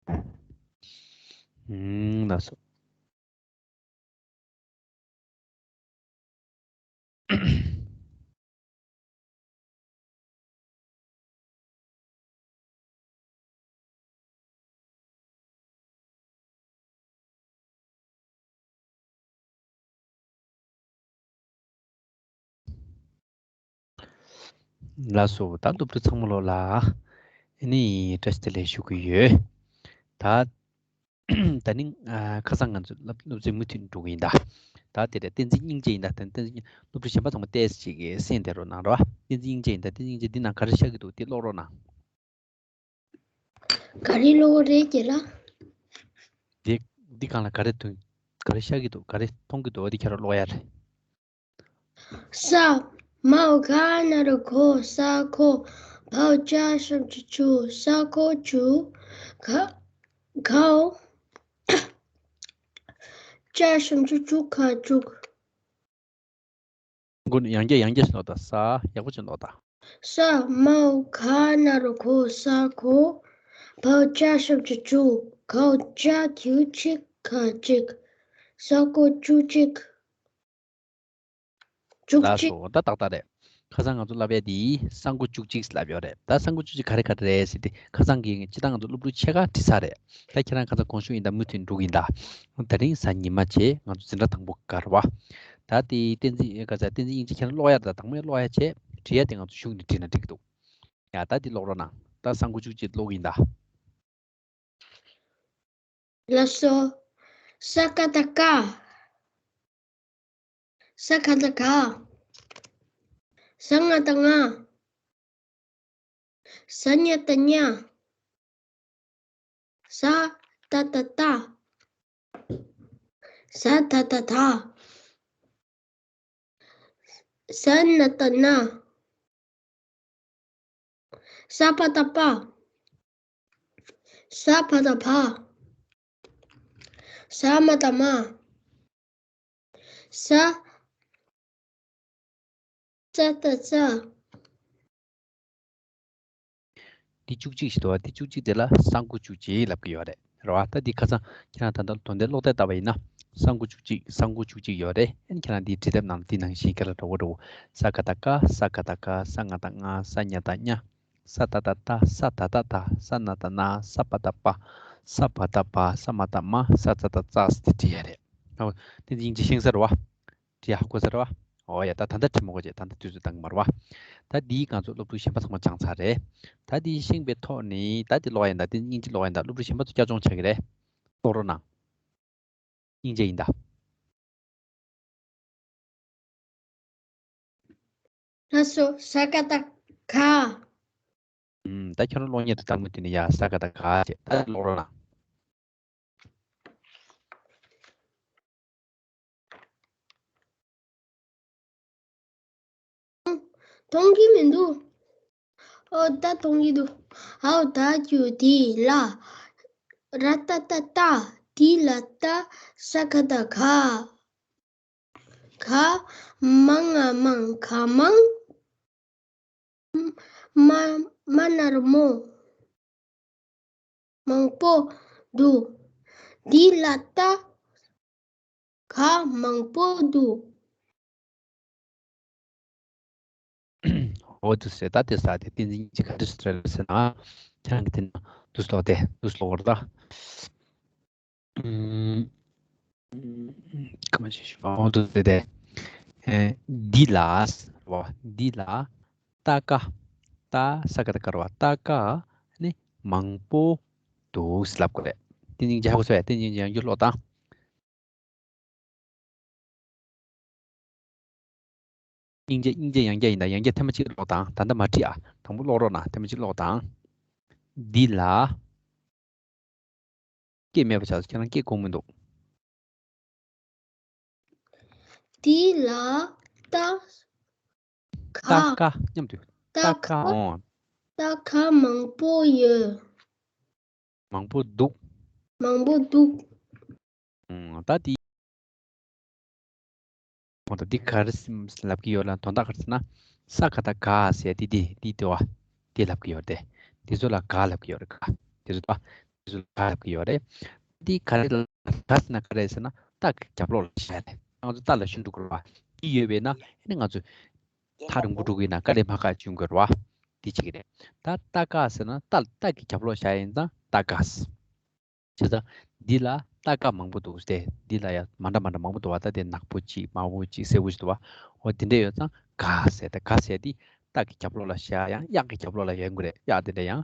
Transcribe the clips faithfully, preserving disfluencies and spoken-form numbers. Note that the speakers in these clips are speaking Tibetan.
ཨུམ། ལགས་སོ། ལགས་སོ། ད་སློབ་ཕྲུག་ཚང་མ་ལོ་ལ་ཨ་ནི་བཀྲ་ཤིས་བདེ་ལེགས་ཞུ་གི་ཡོད། ད་ད་ནི་ཨ་ཁ་སང་ང་ཚོ་སློབ་སློབ་ཚན་མུ་མཐུད་འགྲོ་གི་ཡིན་ད། ད་དེ་རེད། བསྟན་འཛིན་སྙིང་རྗེ་ཡིན་ད། བསྟན་བསྟན་འཛིན་སློབ་ཕྲུག་གཞན་པ་ཚང་མ་ཏོག་ཙམ་ཅིག་གིས་གསན་བསྡད་རོགས་གནང་རོགས། བསྟན་འཛིན་སྙིང་རྗེ་ཡིན་ད། བསྟན་འཛིན་སྙིང་རྗེ། འདི་ནང་ག་རེ་ཤར་གྱི་འདུག་དེ་ཀློག་རོགས་གནང་། ག་རེ་ཀློག་རེད་རྒན་ལགས། འདི་འདི་སྒང་ལ་ག་རེ་ཐོན། ག་རེ་ཤར་གྱི་འདུག་ག་རེ་མཐོང་གི་འདུག་འོ་དེ་ཁྱེད་རང་ཀློག་ཡ་རེད། ས། མའོ་ག་ན་རོ་གོ་ས་གོ། བའོ་ཅ་ཞབས་ཀྱུ་ཅུ་ས་གོ་ཅུ། ག་གའོ་ཅ་ཞབས་ཀྱུ་ཅུ་ག་ཅུག་མགོ་ནས་ཡང་བསྐྱར་ཡང་བསྐྱར་ཞིག་ཀློག་དང་། ས། ཡག་པོ་ཅིག་ཀློག་དང་། ས། མའོ་ག་ན་རོ་གོ་ས་གོ། བའོ་ཅ་ཞབས་ཀྱུ་ཅུ། གའོ་ཅ་གྱུ་ཅིག་ག་ཅིག་ས་གོ་ཅུ་ཅིག་ཅུག་ལགས་ཅིག་སོ། ད་ཏག་ཏག་རེད། ཁ་སང་ང་ཚོ་བསླབ་ཡ་དེ་ས་མགོ་ཅུག་ཅིག་ལབ་ཡོད་རེད། ད་ས་མགོ་ཅུག་ཅིག་ག་རེ་ག་རེ་རེད་ཟེར་ཏེ། ཁ་སང་གི་སྤྱིར་བཏང་ང་ཚོ་སློབ་ཕྲུག་ཕྱེད་ཀ་བྲིས་ཚར་རེད། ད་ཁྱེད་རང་ཁ་སང་གོང་ཞུས་ཡིན་ད། མུ་མཐུད་འགྲོ་གི་ཡིན་ད། དེ་རིང་གཟའ་ཉི་མ་བྱས་ང་ཚོ་འཛིན་གྲྭ་དང་པོ་འགོ་རེད་པ། ད་དེ་བསྟན་འཛིན་ག་ས་བསྟན་འཛིན་སྙིང་རྗེ་ཁྱེད་རང་ཀློག་ཡ་ད། དང་པོ་ཀློག་ཡ་བྱས། བྲིས་ཡ་དེ་ང་ཚོ་གཞུག་ནས་བྲིས་ན་འགྲིག་གི་འདུག་ཡ་ད་དེ་ཀློག་རོགས་གནང་། ད་ས་མགོ་ཅུག་ཅིག་ཀློག་གི་ཡིན་ད། ལགས་སོ། ས་ཀ་བཏགས་སྐ། ས་ག་བཏགས་སྒ། ས་ང་བཏགས་སྔ། ས་ཉ་བཏགས་སྙ། ས་ཏ་བཏགས་སྟ། ས་ད་བཏགས་སྡ། ས་ན་བཏགས་སྣ། ས་པ་བཏགས་སྤ། ས་བ་བཏགས་སྦ། ས་མ་བཏགས་སྨ། ས་ཙ་བཏགས་སྩ། འདི་བཅུ་གཅིག་ཞིག་འདུག་པ། འདི་བཅུ་གཅིག་དེ་ལ་ས་མགོ་ཅུག་ཅིག་ལབ་ཀྱི་ཡོད་རེད། རེད་པ། ད་འདི་ཁ་སང་ཁྱེད་རང་ད་ལྟ་དོན་ལྡན་ཀློག་དེབ་ལྟ་བ་ཡིན་ན། ས་མགོ་ཅུག་ཅིག་ས་མགོ་ཅུག་ཅིག་ཡོད་རེད། ཨ་ནི་ཁྱེད་རང་འདིའི་བྲིས་དེབ་ནང་ལ་འདི་ནང་བཞིན་རྒན་ལགས་འགྲོ་དགོས་འགྲོ། ས་ག་བཏགས་སྐ། ས་ག་བཏགས་སྒ། ས་ང་བཏགས་སྔ། ས་ཉ་བཏགས་སྙ། ས་ཏ་བཏགས་སྟ། ས་ད་བཏགས་སྡ། ས་ན་བཏགས་སྣ། ས་པ་བཏགས་སྤ། ས་བ་བཏགས་སྦ། ས་མ་བཏགས་སྨ། ས་ཙ་བཏགས་སྩ། དེ་བྲིས་ཡ་རེད། ཨོ། དེ་འདི་སྙིང་རྗེ་ཤེས་ས་རེད་པ། བྲིས་ཡ་ཧ་གོ་ས་རེད་པ། ཨོ་ཡ། ད་ད་ལྟ་བྲིས་མ་དགོས་བྱས། ད་ལྟ་དུས་ཚོད་འདང་གི་མ་རེད་པ། ད་འདི་ང་ཚོ་སློབ་ཕྲུག་གཞན་པ་ཚང་མ་སྦྱངས་ཚར་རེད། ད་འདི་ཤེས་པའི་ཐོག་ནས་ད་འདི་ཀློག་ཡ་ཡིན་ད། འདི་སྙིང་རྗེ་ཀློག་ཡ་ཡིན་ད། སློབ་ཕྲུག་གཞན་པ་ཚོ་སྐྱག་ལྗོངས་ཆགས་ཀྱི་རེད། ཀློག་རོགས་གནང་། སྙིང་རྗེ་ཡིན་ད། ལགས་སོ། ས་ག་བཏགས་སྒ། ཨུམ། ད་ཁྱོད་རང་ཀློག་མཁན་དེ་དང་མི་མཐུན་ནི་ཡ། ས་ག་བཏགས་སྒ་བྱས། ད་ཀློག་རོགས་གནང་། མཐོང་གི་མི་འདུག་ཨོ། ད་མཐོང་གི་འདུག་ཨའོ་ད་གྱུ་དི་ལ། ར་ཏ་བཏགས་རྟ། དི་ལ་རྟ། ས་ག་བཏགས་སྒ། ག་མ་ང་མང་། ག་མང་། མ་མ་ན་རོ་མོ། མང་པོ་འདུག་འདི་ལ་ལྟ། ག་མང་པོ་འདུག་འོ་དེ་ཟེར། ད་དེ་ས་དེ་བསྟན་འཛིན་གྱིས་ག་འདྲ་ཞིག་རེད་ཟེར་ན། ཁྱེད་རང་གིས་དེ་ན་དུས་ལོག་དེ་དུས་ལོག་བར་ད། ཨུམ། ཁ་མ་ཞིག་ཞུ། འོ་དེ་དེ་དེ། ཨེ། འདི་ལ་རེད་པ། འདི་ལ་ལྟ་སྐ། ལྟ་ས་ག་བཏགས་སྐ་རེད་པ། ལྟ་སྐ་ནི་མང་པོ་འདུག་ཟེར་ལབ་དགོས་རེད། བསྟན་འཛིན་གྱིས་ཧ་གོ་སོང་ངས། བསྟན་འཛིན་གྱིས་ཡང་བསྐྱར་ཀློག་དང་། སྙིང་རྗེ། སྙིང་རྗེ་ཡང་བསྐྱར་ཡིན་ད། ཡང་བསྐྱར་ཐེངས་མ་གཅིག་ཀློག་དང་། ད་ལྟ་མ་བྲིས་ཨ། དང་པོ་ཀློག་རོགས་གནང་། ཐེངས་མ་གཅིག་ཀློག་དང་། འདི་ལ། སྐད་མེད་པ་ཆགས་སོང་། ཁྱེད་རང་སྐད་གོ་མི་འདུག་འདི་ལ་ལྟ་སྐ། ལྟ་སྐ་མཉམ་དུ། ལྟ་ལྟ་སྐ། སྐ། ཨོ། ལྟ་སྐ་མང་པོ་ཡོད། མང་པོ་འདུག་མང་པོ་འདུག་ཨང་། ད་དེ། འོ་ད་འདི་ག་རེ་ལབ་ཀྱི་ཡོད་ལབ་ན། དོན་དག་ག་རེ་ཟེར་ན། ས་ག་བཏགས་སྒ་ཟེར་དེ། དེ་དེ་དེ་བ་དེ་ལབ་ཀྱི་ཡོད་དེ། དེ་ཚོ་ལ་སྒ་ལབ་ཀྱི་ཡོད་རེད། སྒ་དེ་ཚོ་ད། ཚུལ་ལ་ག་ལབ་ཀྱི་ཡོད་རེད། འདི་ག་རེ་ལ་ག་ཟེར་ན་ག་རེ་ཟེར་ན་རྟ་གི་རྒྱབ་ལོགས་ལ་བཞག་ཡ་རེད། ང་ཚོ་རྟ་ལ་ཞོན་འགྲོ་དགོས་རེད་བ། འདི་ཡོད་པས་ན་ཨ་ནི་ང་ཚོ་ཐག་རིང་པོ་འགྲོ་གི་ཡིན་ན་དཀའ་ལས་མ་ཁག་བྱུང་དགོས་རེད་བ། འདི་བྱེད་ཀྱི་རེད། ད་རྟ་ཀ་ཟེར་ན་རྟ་རྟ་གི་རྒྱབ་ལོགས་བཞག་ཡ་ཡིན་ཙང་རྟ་ཀ་ཟེར། བྱས་ཙང་འདི་ལ་རྟ་ཀ་མང་པོ་འདུག་སྟེ། འདི་ལ་ཡང་མ་འདྲ་མ་འདྲ་མང་པོ་འདུག་བ། ད་དེ་ནག་པོ་གཅིག་དམར་པོ་གཅིག་སེར་པོ་གཅིག་འདུག་བ། འོ་དེ་འདྲ་ཡོད་ཙང་ག་ཟེར། ད་ག་ཟེར་དེ་རྟ་གི་རྒྱབ་ལོགས་ལ་བཞག་ཡང་གཡག་གི་རྒྱབ་ལོགས་ལ་ཡོང་གི་རེད། གཡག་དེ་འདྲ་ཡང་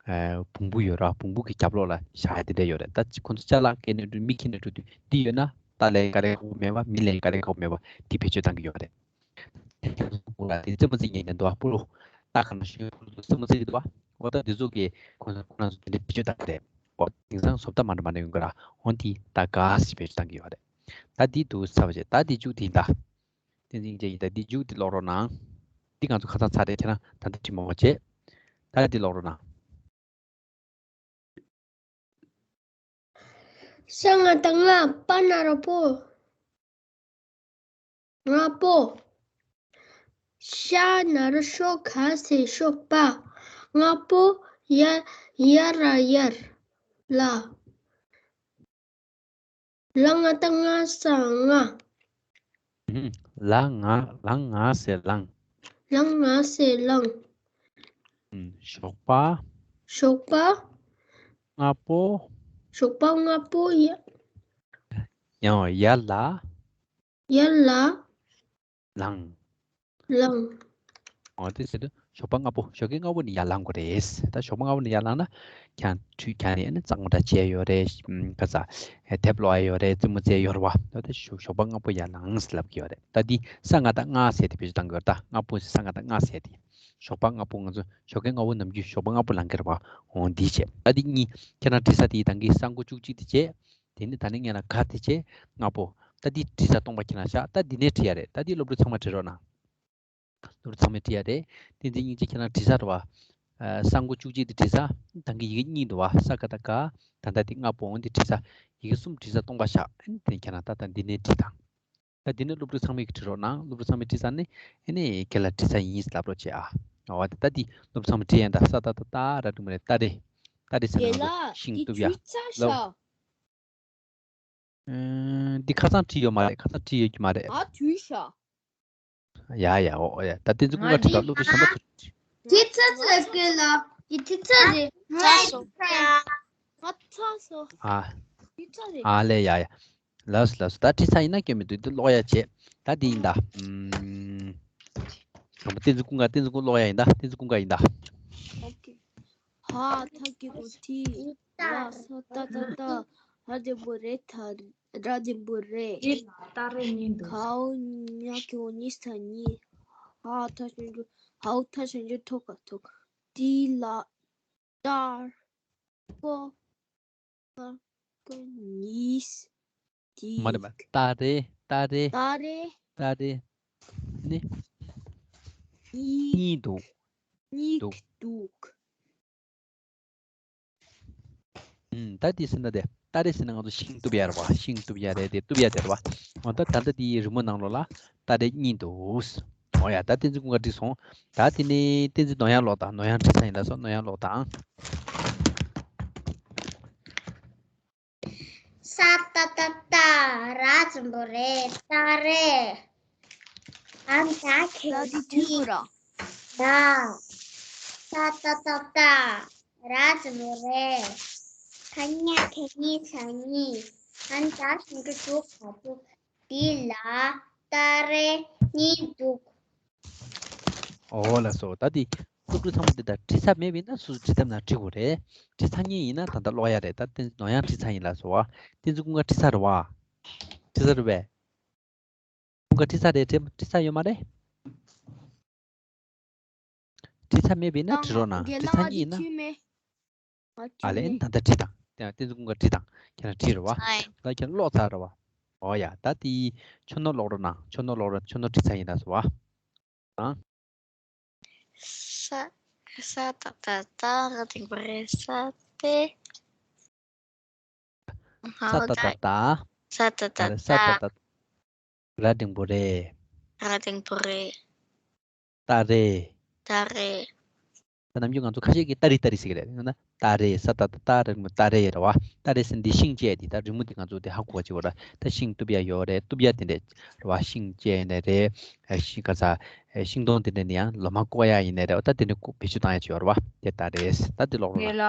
ཨ་བོང་བུ་ཡོད་ར། བོང་བུ་གི་རྒྱབ་ལོགས་ལ་བཞག་ཡ་དེ་འདྲ་ཡོད་རེད། ད་ཁོ་ཚོ་ཅ་ལག་སྐྱེལ་ནས་འགྲོ་མི་ཁྱེར་ནས་འགྲོ་དུས་འདི་ཡོད་ན་རྟ་ལ་ཡང་དཀའ་ལས་ཁག་པོ་མེད་པ། མི་ལ་ཡང་དཀའ་ལས་ཁག་པོ་མེད་པ་དེ་བེད་སྤྱོད་བཏང་གི་ཡོད་རེད། དེ་ཁྱེད་ཚོ་སྐུ་ལ་དེ་རྩེད་མོ་རྩེ་མཁན་ཡིན་འདུག་བ། སྤོ་ལོ་རྟ་ཁ་ནང་ཞོན་ཕུལ་དུ་རྩེད་མོ་རྩེ་གི་འདུག་བ། འོ་ད་དེ་ཚོ་གི་ཁོང་ཚོ་ཁོ་རང་ཚོ་དེ་འདྲ་བེད་སྤྱོད་བཏང་གི་རེད། འོ་དེང་སང་བཟོ་ལྟ་མ་འདྲ་མ་འདྲ་ཡོང་གི་ར། འོ་དེ་ད་ག་ཟེར་བེད་སྤྱོད་བཏང་གི་ཡོད་རེད། ད་དེ་འདུག་ཚར་བ་བྱས། ད་དེ་མཇུག་དེ་ཡིན་ད། བསྟན་འཛིན་སྐྱིད་ཡིན་ད། དེ་མཇུག་དེ་ཀློག་རོགས་གནང་། དེ་ང་ཚོ་ཁ་སང་ཚར་རེད། ཁྱེད་རང་ད་ལྟ་བྲིས་མ་འོང་བྱས། ད་དེ་ཀློག་རོགས་གནང་། ཤ་ང་དང་ང་པ་ན་རོ་པོ། ང་པོ། ཤ་ན་རོ་ཤོ་ག་ས་ཤོག་པ། ང་པོ། ཡ་ཡ་ར་ཡར། ལ། ལ་ང་ད་ང་ས་ལྔ། ལ་ང་ལ་ང་ས་ལངས། ལ་ང་ས་ལངས། ཞོགས་པ། ཞོགས་པ། སྔ་པོ། ཞོགས་པ་སྔ་པོ་ཡ། ཡང་ཡར་ལ། ཡར་ལ། ལངས། ལངས། འོ་དེ་ཟེར་དུས་ཞོགས་པ་སྔ་པོ། ཞོགས་ཀས་སྔ་པོ་ནས་ཡར་ལངས་དགོས་རེད། ད་ཞོགས་པ་སྔ་པོ་ནས་ཡར་ལངས་ན་ཁྱེད་རང་ཁྲུས་ཁྱེར་ནས་ཨ་ནི་གཙང་མ་འདྲ་བྱས་ཡོད་རེད། ཁ་ཚ་དེབ་ཀློག་ཡ་ཡོད་རེད། རྩེད་མོ་རྩེ་ཡ་ཡོད་རེད་བ། ད་ཞོགས་ཞོགས་པ་སྔ་པོ་ཡར་ལངས་ལབ་ཀྱི་ཡོད་རེད། ད་འདི་ས་ང་བཏགས་སྔ་ཟེར་དེ་བེད་སྤྱོད་བཏང་གི་ཡོད་རེད། ད་སྔ་པོ་ཟེར་ས་ང་བཏགས་སྔ་ཟེར་དེ། ཞོགས་པ་སྔ་པོ། ང་ཚོ་ཞོགས་ཀས་སྔ་པོ་ནམ་རྒྱུན་ཞོགས་པ་སྔ་པོ་ལངས་ཀྱི་རེད་བ། འོ་འདི་བྱས། ད་འདི་གཉིས་ཁྱེད་རང་བྲིས་ས་དེ་ད་གིན་ས་མགོ་བཅུ་གཅིག་དེ་བྱས། དེ་ནས་ད་ནི་ངས་ལ་ག་དེ་བྱས། སྔ་པོ། ད་འདི་བྲིས་ས་སྟོང་པ་ཁྱེད་རང་བཞག་ད་འདི་ནས་བྲིས་ཡ་རེད། ད་འདི་སློབ་ཕྲུག་ཚང་མ་བྲིས་རོགས་གནང་། སློབ་ཕྲུག་ཚང་མས་བྲིས་ཡ་རེད། བསྟན་འཛིན་སྙིང་རྗེ་ཁྱེད་རང་བྲིས་ས་རེད་བ། ཨ་ས་མགོ་བཅུ་གཅིག་དེ་བྲིས་ས། ད་གིན་ཡི་གེ་གཉིས་འདུག་བ། ས་ག་བཏགས་སྒ། ད་ལྟ་དེ་སྔ་པོ། འོ་འདི་བྲིས་ས། ཡི་གེ་གསུམ་བྲིས་ས་སྟོང་པ་བཞག་ཨ་ནི་དེ་ཁྱེད་རང་ད་ལྟ་འདི་ནས་བྲིས་དང་། ད་འདི་ནི་སློབ་ཕྲུག་ཚང་མས་བྲིས་རོགས་གནང་། སློབ་ཕྲུག་ཚང་མས་བྲིས་ཚར་ནས་ཨ་ནི་རྒན་ལགས་བྲིས་ཚར་ཡིན་ལབ་རོགས་བྱེད་ཨ། འོ་ད་ད་འདི་སློབ་ཕྲུག་ཚང་མས་བྲིས་ཡ་ད། ས་ཏ་བཏགས་སྟ། ར་འགྲེང་བུ་རེ། སྟ་རེ། སྟ་རེ་ཟེར་ན་རྒན་ང་ཚོ་ལགས་ཤིང་གཏུབ་ཡ་དུས་ཚོད་ལབ། ཤ། ཨ་འདི་ཁ་སང་བྲིས་ཡོད་མ་རེད། ཁ་སང་བྲིས་ཡོད་ཀྱི་མ་རེད། ཨ་དུས་ཤ། ཡ་ཡ། འོ་ཡ། ད་བསྟན་འཛིན་ཀུན་དགའ་བྲིས་དང་། སློབ་ཕྲུག་གཞན་པ་ཚོ། དེ་ཚ་ཚ་སྐད་ལ། དེ་དེ་ཚ་རེད། ཚ་སོ། ང་ཚ་སོ། ཨ། དེ་ཚ་རེད། ཨ་ལས། ཡ་ཡ། ལགས་སོ་ལགས་སོ། ད་བྲིས་ཚར་ཡིན་ན་སྐྱོན་མི་འདུག་འདི་ཀློག་ཡ་བྱེད། ད་འདི་ཡིན་ད། ཨུམ། བསྟན་འཛིན་ཀུན་དགའ། བསྟན་འཛིན་ཀུན་ཀློག་ཡ་ཡིན་ད། བསྟན་འཛིན་ཀུན་དགའ་ཡིན་ད། ཨོ་ཁེ། ཧ་ཐ་གི་གུ་ཐི། ལ་ས་ཏ་བཏགས་སྟ། ར་འགྲེང་བུ་རེ་ད། ར་འགྲེང་བུ་རེད། ད་རེ་གཉིས་འདུག་ཧའོ་ཉ་གི་གུ་ཉི་ས་ཉི། ཧ་ཐ་ཞབས་ཀྱུ། ཧའོ་ཐ་ཞབས་ཀྱུ་ཐོ་ག་ཐོག་དེ་ལ་ཏར་ཀོ་ཀ་ཀོ་ཉིས་དེ། མ་རེད་མ་རེད། ཏ་རེ། ཏ་རེ། ཏ་རེ། ཏ་རེ་ནི་གཉིས་གཉིས་འདུག་གཉིས་འདུག་འདུག་ཨུམ། ད་དེ་ཟེར་ན་དེ། ཏ་རེ་ཟེར་ན་ང་ཚོ་ཤིང་གཏུབ་ཡ་རེད་བ། ཤིང་གཏུབ་ཡ་རེད་དེ། གཏུབ་ཡ་དེ་རེད་བ། འོ་ད་ད་ལྟ་དེའི་རི་མོ་ནང་ལོགས་ལ་ཏ་རེ་གཉིས་འདུག་འོ་ཡ། ད་བསྟན་འཛིན་ཀུན་དགའ་འགྲིག་སོང་། ད་དེ་ནས་བསྟན་འཛིན་ནོར་གཡང་ཀློག་དང་། ནོར་གཡང་བྲིས་ཚར་ཡིན་ལགས་སོ། ནོར་གཡང་ཀློག་དང་། ས་ཏ་བཏགས་སྟ། ར་འགྲེང་བུ་རེ། སྟ་རེ། ཨ་མ་ད་ག་ས་དེ་དུས་གུ་ར། ད། ས་ཏ་བཏགས་སྟ། ར་འགྲེང་བུ་རེ། ཁ་ཉ་ག་ཉི་ས་གཉིས། ཨ་མ་ད་ཞབས་ཀྱུ་ཞབས་ག་ཞབས། དེ་ལ་ཏ་རེ་གཉིས་འདུག་འོ་ལགས་སོ། ད་དེ་སློབ་ཕྲུག་ཚང་མ་དེ་ད་བྲིས་ཚར་མེད་པ་ཡིན་ན་སོ་སོ་བྲིས་ཐབས་ན་བྲིས་དགོས་རེད། བྲིས་ཚར་མཁན་ཡིན་ན་ད་ལྟ་ཀློག་ཡ་རེད། ད་བསྟན་འཛིན་ནོར་གཡང་བྲིས་ཚར་ཡིན་ལགས་སོ། བ། བསྟན་འཛིན་ཀུན་དགའ་བྲིས་ཚར་རེད་བ། བྲིས་ཚར་རེད་པས། ཀུན་དགའ་བྲིས་ཚར་རེད། བྲིས་བྲིས་ཚར་ཡོད་མ་རེད། བྲིས་ཚར་མེད་པ་ཡིན་ན་བྲིས་རོགས་གནང་། བྲིས་ཚར་མཁན་ཡིན་ན། ཨ་ལས། ཨ་ནི་ད་ལྟ་བྲིས་དང་། དེ་ཡང་བསྟན་འཛིན་ཀུན་དགའ་བྲིས་དང་། ཁྱེད་རང་བྲིས་རེད་བ། ད་ཁྱེད་རང་ཀློག་ཚར་རེད་བ། འོ་ཡ། ད་དེ་ཆོས་ནོར་ཀློག་རོགས་གནང་། ཆོས་ནོར་ཀློག་རོགས། ཆོས་ནོར་བྲིས་ཚར་ཡིན་ད་སོ་བ། ཨང་། ས། ས་ཏ་བཏགས་སྟ། ར་འགྲེང་བུ་རེ། སྟེ། ས་ཏ་བཏགས་སྟ། ས་ཏ་བཏགས་སྟ། ར་འགྲེང་བུ་རེ། ར་འགྲེང་བུ་རེ། སྟ་རེ། སྟ་རེ། ད་ནམ་རྒྱུན་ང་ཚོ་ཁ་ཤས་ཀྱིས་ཏ་རི་ཏ་རི་ཟེར་གྱི་རེད། ཡང་ན་ཏ་རེ། ས་ཏ་བཏགས་སྟ་རེ་མོ་ཏ་རེ་རེད་བ། ཏ་རེ་ཟེར་འདི་ཤིང་བཅད་འདི་ད་རི་མོ་འདི་ང་ཚོ་འདི་ཧ་གོ་བ་བྱེད་དགོས་ར། ད་ཤིང་གཏུབ་ཡ་ཡོད་རེད། གཏུབ་ཡ་དེ་འདྲས་རེད་བ། ཤིང་བཅད་ནས་རེད། ཨ་ཤིང་ག་ས་ཨ་ཤིང་སྡོང་དེ་འདྲས་ནི་ཡང་ལོ་མ་བཀོག་ཡ་ཡིན་ནས་རེད་བ། ད་དེ་འདྲས་བཀོག་བེད་སྤྱོད་བཏང་ཡ་ཅིག་ཡོད་རེད་བ། དེ་ཏ་རེ་ཟེར། ད་འདི་ཀློག་རོགས་གནང་། ལ།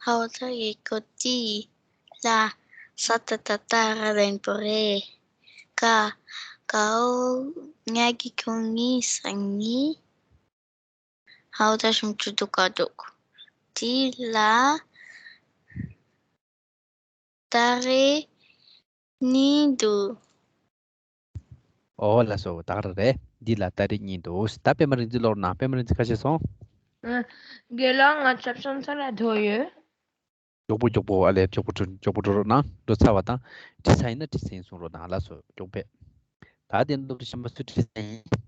ཧའོ་ཐ་གི་གོ་ཏི་ལ་ས་ཏ་བཏགས་སྟ་ར་དང་པོ་རེད། ཀ་ཀའོ་ཉ་གི་གུ་ཉི་ས་ཉི། ཧའོ་ད་ཞིམ་ཆུ་འདུག་ག་འདུག་དེ་ལ་ཏ་རེ་གཉིས་འདུག་ཨོ་ལགས་སོ། ད་ག་རང་རེད། འདི་ལ་ཏ་རེ་གཉིས་འདུག་ད་པད་མ་རིག་འཛིན་ཀློག་རོགས་གནང་། པད་མ་རིག་འཛིན་ཁ་ཤས་སོང་། ཨ། དགེ་ལགས། ང་ཆབ་ཆང་ཚ་ལ་དོ་ཡོད། མགྱོགས་པོ་མགྱོགས་པོ། ཨ་ལས། མགྱོགས་པོ་འགྲོ། མགྱོགས་པོ་འགྲོ་རོགས་གནང་། འགྲོ་ཚར་བ་དང་། བྲིས་ཚར་ཡིན་ན་བྲིས་ཚར་ཡིན་གསུང་རོགས་གནང་། ལགས་སོ། མགྱོགས་པས། ད་དེ་སློབ་ཕྲུག་གཞན་པ་སུ་བྲིས་ཚར་ཡིན།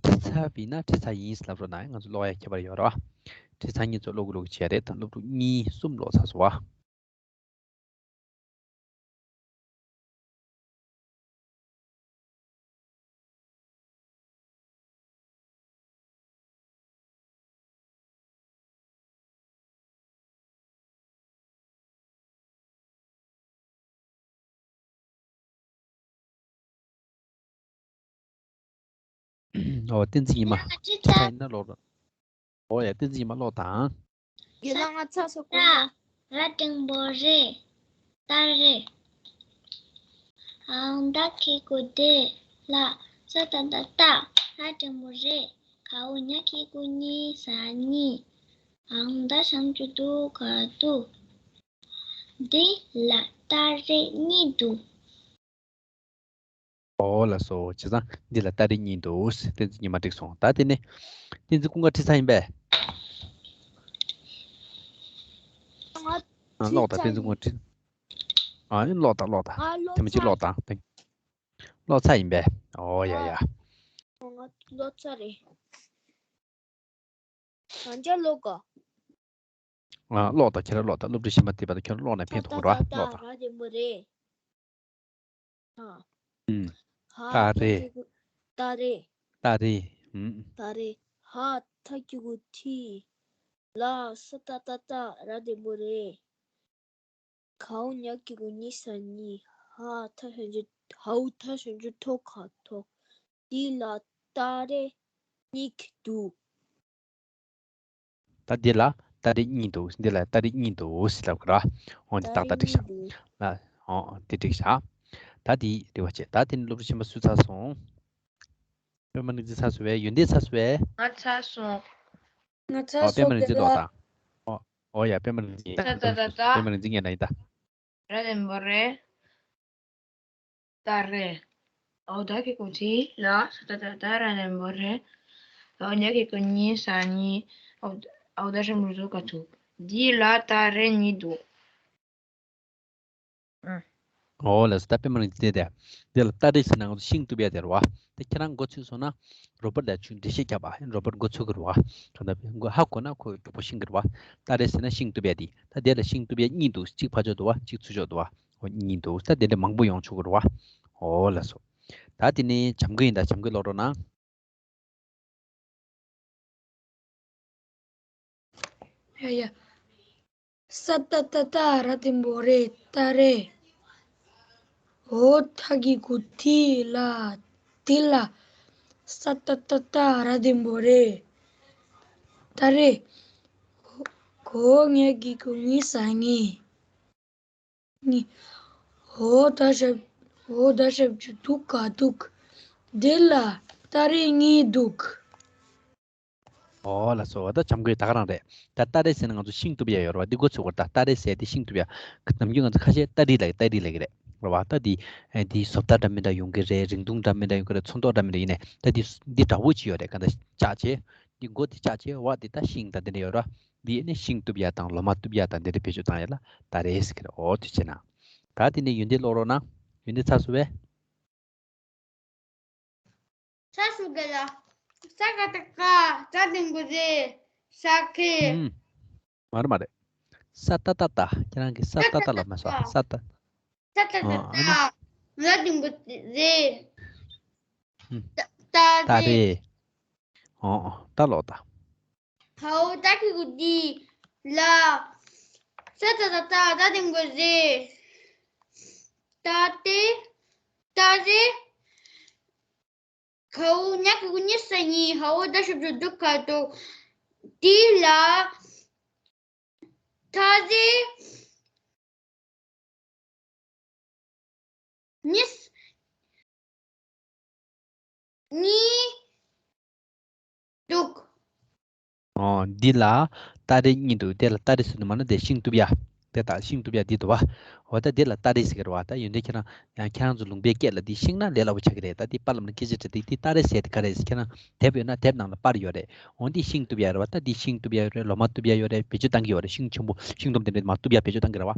བྲིས་ཚར་བ་ཡིན་ན་བྲིས་ཚར་ཡིན་ལབ་རོགས་གནང་། ང་ཚོ་ཀློག་ཡ་ཁྱད་པར་ཡོད་རེད་བ། བྲིས་ཚར་མཁན་ཚོ་ཀློག་གི་ཀློག་གི་བྱས་རེད། ད་སློབ་ཕྲུག་གཉིས་གསུམ་ཀློག་ཚར་སོང་བ། ཨོ། བསྟན་འཛིན་ཉི་མ། ཡ། ཅི་ད་ཡིན་ན་ཀློག་རོགས། ཨོ་ཡ། བསྟན་འཛིན་ཉི་མ་ཀློག་དང་། རྒན་ལགས། ང་ཚར་སོང་། ད་ར་འགྲེང་བུ་རེད། ད་རེད། འང་བཏགས་གི་གུ་འང་། ལ་ས་ཏ་བཏགས་སྟ། ར་འགྲེང་བུ་རེད། གའོ་ཉ་གི་གུ་ཉི། ས་ཉི། འང་བཏགས་ཞབས་ཀྱུ་འདུག་ག་འདུག་འདི་ལ་ཏ་རེ་གཉིས་འདུག་ཨོ་ལགས་སོ། བྱས་ཙང་འདི་ལ་ཏ་རེ་གཉིས་འདུག་བསྟན་འཛིན་ཉི་མ་འགྲིག་སོང་། ད་དེ་ནས་བསྟན་འཛིན་ཀུན་དགའ་བྲིས་ཚར་ཡིན་པས། ང་ཨ། ཀློག་དང་། བྲིས་ཚར་བསྟན་འཛིན་ཡིན། ཀུན་དགའ་བྲིས། ཨ་ནི་ཀློག་དང་། ཀློག་དང་། ང་ཀློག་ཐེངས་མ་གཅིག་ཚར། ཀློག་དང་། ཀློག་ཚར་ཡིན་པས། ཨོ་ཡ་ཡ། ཨ། ང་ཀློག་ཚར་རེད། ང་འཇའ་ཀློག་ག་ཨ། ཀློག་དང་། ཁྱེད་རང་ཀློག་དང་། སློབ་ཕྲུག་གཞན་པ་དེ་བར་དུ་ཁྱེད་རང་ཀློག་ནས་ཕན་ཐོགས་ར། ཀློག་དང་། ད་ར་འགྲེང་བུ་རེད། ཨ། ཨུམ། ཧ་ཏ་རེ། ཏ་རེ། ཏ་རེ། ཨུམ། ཏ་རེ། ཧ་ཐ་གི་གུ་ཐི། ལ་ས་ཏ་བཏགས་སྟ། ར་འགྲེང་བུ་རེད། གའོ་ཉ་གི་གུ་ཉི། ས་ཉི། ཧ་ཐ་ཞབས་ཀྱུ། ཧའོ་ཐ་ཞབས་ཀྱུ་ཐོ་ག་ཐོག་འདི་ལ་ཏ་རེ་གཉིས་འདུག་ད་འདི་ལ་ཏ་རེ་གཉིས་འདུག་འདི་ལ་ཏ་རེ་གཉིས་འདུག་ཟེར་ལབ་ཀྱི་ར། འོ་འདི་ཏག་ཏག་འགྲིག་ཤག་ལ། འོ་འདི་འགྲིག་ཤག་ད་འདི་རེ་བ་བྱེད། ད་དེ་ནི་སློབ་ཕྲུག་གཞན་པ་སུ་ཚར་སོང་། པད་མ་རིག་འཛིན་ཚར་སོང་བས། ཡོན་ཏན་ཚར་སོང་བས། ང་ཚར་སོང་། ང་ཚར་ཨོ། པད་མ་སོང་རིག་འཛིན་ཀློག་དང་། ཨོ། ཨོ་ཡ། པད་མ་རིག་འཛིན། ད་ད་ད་ད། པད་མ་རིག་འཛིན་ངས་ན་ཡིན་ད། ར་འགྲེང་བུ་རེད། ཏ་རེ། ཨའོ་བཏགས་གི་གུ་ཏི། ལ་ས་ཏ་བཏགས་སྟ། ར་འགྲེང་བུ་རེད། གའོ་ཉ་གི་གུ་ཉི། ས་ཉི། ཨའོ་ཨའོ་བཏགས་ཞབས་ཀྱུ་འདུག་ག་འདུག་འདི་ལ་ཏ་རེ་གཉིས་འདུག་ཨ། ཨོ་ལགས་སོ། ད་པད་མ་རིག་འཛིན་དེ། འདི་ལ་ཏ་རེ་ཟེར་ན་ང་ཚོ་ཤིང་གཏུབ་ཡ་དེ་རེད་བ། དེ་ཁྱེད་རང་མགོ་ཚོས་སོང་ན། རོ་པོཊ་ལ་ཆུ་འགྲེལ་བཤད་རྒྱབ་པ། རོ་པོཊ་མགོ་ཚོས་ཀྱི་རེད་བ། གང་ལྟར་མགོ་ཧ་གོ་ན་ཁོ་མགྱོགས་པོ་ཤེས་ཀྱི་རེད་བ། ཏ་རེ་ཟེར་ན་ཤིང་གཏུབ་ཡ་དེ། ད་དེ་ལ་ཤིང་གཏུབ་ཡ་གཉིས་འདུག་གཅིག་ཕར་ཕྱོགས་འདུག་བ། གཅིག་ཚུར་ཕྱོགས་འདུག་བ། ཨོ་གཉིས་འདུག་ད་དེ་འདྲ་མང་པོ་ཡོང་ཆོག་གི་རེད་བ། ཨོ་ལགས་སོ། ད་དེ་ནས་བྱམས་མགོན་ཡིན་ད། བྱམས་མགོན་ཀློག་རོགས་གནང་། ཡ་ཡ། ས་ཏ་བཏགས་སྟ། ར་འགྲེང་བུ་རེད། ཏ་རེ། འོ་ཐ་གི་གུ་ཐི། ལ། ཏི་ལ། ས་ཏ་བཏགས་སྟ། ར་འགྲེང་བུ་རེད། ཏ་རེ། གའོ་ཉ་གི་གུ་ཉི། ས་ཉི། ཉི། འོ་ད་ཞབས། འོ་ད་ཞབས་ཀྱུ་འདུག་ག་འདུག་འདི་ལ་ཏ་རེ་གཉིས་འདུག་ཨོ་ལགས་སོ། ད་བྱམས་མགོན་ད་ག་རང་རེད། ད་ཏ་རེ་ཟེར་ན་ང་ཚོ་ཤིང་གཏུབ་ཡ་ཡོད་རེད་བ། འདི་མགོ་ཚོས་དགོས་རེད། ད་ཏ་རེ་ཟེར་དེ་ཤིང་གཏུབ་ཡ། ནམ་རྒྱུན་ང་ཚོ་ཁ་ཤས་སྟ་རི་ལབ་ཀྱི། སྟ་རི་ལབ་ཀྱི་རེད། རེད་བ། ད་འདི་འདི་བཟོ་ལྟ་འདྲ་མི་འདྲ་ཡོང་གི་རེད། རིང་ཐུང་འདྲ་མི་འདྲ་ཡོང་གི་རེད། ཚོན་མདོག་འདྲ་མི་འདྲ། ཡིན་ནའི་ད་འདི་འདི་འདྲ་བོ་ཅིག་ཡོད་རེད། གང་ལྟར་བཅག་བྱས། འདི་མགོ་དེ་བཅག་བྱས། འོག་དེ་ད་ཤིང་དང་དེ་འདྲ་ཡོད་རེད་བ། འདི་ནི་ཤིང་གཏུབ་ཡ་དང་ལོ་མ་གཏུབ་ཡ་དང་དེ་འདྲ་བེད་སྤྱོད་བཏང་ཡ་ལ་ཏ་རེ་ཟེར་གྱི་རེད། འོ་དེ་བྱས་ན། ད་དེ་ནས་ཡོན་ཏན་ཀློག་རོགས་གནང་། ཡོན་ཏན་ཚར་སོང་བས། ཚར་སོང་། དགེ་ལགས། ས་ཀ་བཏགས་སྐ། ར་འགྲེང་བུ་རེ། ས་ཀེ། ཨུམ། མ་རེད་མ་རེད། ས་ཏ་ཏ་ཏ། ཁྱེད་རང་གིས་ས་ཏ་ཏ་ལབ་མ་སོང་། ས་ཏ། ས་ཏ་ཏ། ཨ་ནི། ང་དུང་གི་རེད། ཧུམ། ཏ་ཏ་རེད། རེད། ཨོ་ཨོ། ད་ལོག་ད། ཧའོ་ད་ཁི་གུ་དི་ལ། ས་ཏ་ཏ་ཏ། ད་དུང་གི་རེད། ཏ་ཏེ། ཏ་རེ། ཁའུ་ཉ་གི་གུ་ཉི་ས་ཉི། ཧའོ་ད་ཤུབ་ཤུབ་དུ་ཁ་དོ། དི་ལ། ཏ་རེ། ཉིས། གཉིས། འདུག་ཨོ། འདི་ལ་ཏ་རེ་གཉིས་འདུག་དེ་ལ་ཏ་རེ་ཟེར་ནི་མ་ན་དེ་ཤིང་གཏུབ་ཡ། དེ་ད་ཤིང་གཏུབ་ཡ་འདི་འདུག་བ། འོ་ད་དེ་ལ་ཏ་རེ་ཟེར་གི་རེད་བ། ད་ཡོན་ཏན་ཁྱེད་རང་ཡང་ཁྱེད་རང་ཚོ་ལུང་པའི་སྐད་ལ་འདི་ཤིང་ན་ལས་སླ་བོ་ཆགས་ཀྱི་རེད། ད་འདི་པར་ལམ་ན་སྐད་ཆ་དྲིས་ཏེ་འདི་ཏ་རེ་ཟེར་དེ་ག་རེ་ཟེར། ཁྱེད་རང་དེབ་ཡོད་ན་དེབ་ནང་ལ་པར་ཡོད་རེད། འོ་འདི་ཤིང་གཏུབ་ཡ་རེད་བ། ད་འདི་ཤིང་གཏུབ་ཡ་ཡོད་རེད། ལོ་མ་གཏུབ་ཡ་ཡོད་རེད། བེད་སྤྱོད་བཏང་གི་ཡོད་རེད། ཤིང་ཆེན་པོ་ཤིང་སྡོམ་དེ་འདྲ་མ་གཏུབ་ཡ་བེད་སྤྱོད་བཏང་གི་རེད་བ།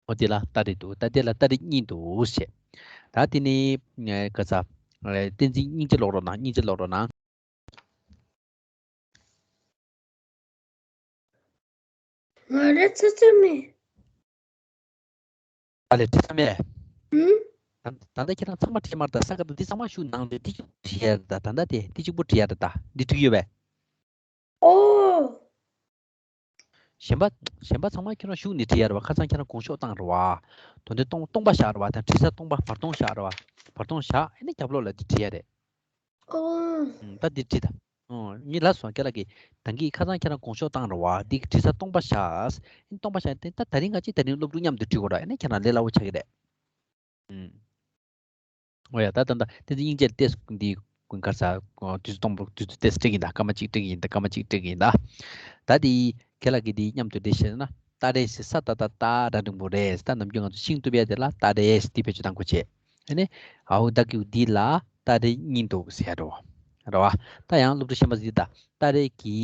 འོ་དེ་ལ་ཏ་རེ་འདུག་ད་དེ་ལ་ཏ་རེ་གཉིས་འདུག་ཞེས། ད་དེ་ནི་ག་ས་བསྟན་འཛིན་སྙིང་རྗེ་ཀློག་རོགས་གནང་། སྙིང་རྗེ་ཀློག་རོགས་གནང་། ང་རེ་ཚ་ཚ་མེད། ཨ་ལས་དྲི་ས་མེད། ཧུམ། ད་ད་ལྟ་ཁྱེད་རང་ཚང་མ་བྲིས་མར་ད་ས་ག་ད་འདི་ཚང་མ་ཤུགས་ནང་དུ་འདི་གཅིག་པུ་བྲིས་ཡ་ད། ད་ད་དེ་འདི་གཅིག་པུ་བྲིས་ཡ་ད། ད་འདི་འགྲིག་ཡོད་པས། ཨོ། གཞན་པ་གཞན་པ་ཚང་མ་ཁྱེད་རང་ཤུགས་ནས་བྲིས་ཡ་རེད་བ། ཁ་སང་ཁྱེད་རང་དགོངས་ཤོག་བཏང་རེད་བ། དོན་དེ་སྟོང་སྟོང་པ་བཞག་རེད་བ། ད་བྲིས་ས་སྟོང་པ་བར་སྟོང་བཞག་རེད་བ། བར་སྟོང་བཞག་ཨེ་ནས་རྒྱབ་ལོགས་ལ་འདི་བྲིས་ཡ་རེད། ཨོ། ད་འདི་བྲིས་ད། ཨོ། ངས་ལབ་སོང་ཁྱེད་ལ་གི། ད་གིན་ཁ་སང་ཁྱེད་རང་དགོངས་ཤོག་བཏང་རེད་བ། འདི་གི་བྲིས་ས་སྟོང་པ་བཞག་ཨེ་སྟོང་པ་བཞག་དེ་ད་ད་རིང་ང་གཅིག་ད་རིང་སློབ་ཕྲུག་མཉམ་དུ་བྲིས་དགོས་ར། ཨེ་ནས་ཁྱེད་རང་ལས་སླ་བོ་ཆགས་ཀྱི་རེད། ཨུམ། འོ་ཡ། ད་ད་ད་བསྟན་འཛིན་སྙིང་རྗེ་ལ་ཏེས་འདི་གར་ས་དུས་ཚོད་སྟོང་པོ་དུས་ཚོད་ཏེས་སྤྲད་ཀྱིན་ད། སྐར་མ་གཅིག་སྤྲད་ཀྱིན་ད། སྐར་མ་གཅིག་སྤྲད་ཀྱིན་ད། ད་འདི་ཁྱེད་ལ་གི་འདི་མཉམ་དུ་འབྲི་ཤེས་ན་ཏ་རེ་ཟེར། ས་ཏ་ཏ་ཏ་སྒྲ་འབྲིང་པོ་རེད། ད་ནམ་རྒྱུན་ང་ཚོ་ཤིང་གཏུབ་ཡ་དེ་ལ་ཏ་རེ་ཟེར་འདི་བེད་སྤྱོད་བཏང་དགོས་བྱས། ཨ་ནི་ཨའུ་ད་ཀིའུ་འདི་ལ་ཏ་རེ་གཉིས་འདུག་ཟེར་རོ། རེད་བ། ད་ཡང་སློབ་ཕྲུག་གཞན་པ་ཟེར་ད་ཏ་རེ་གི་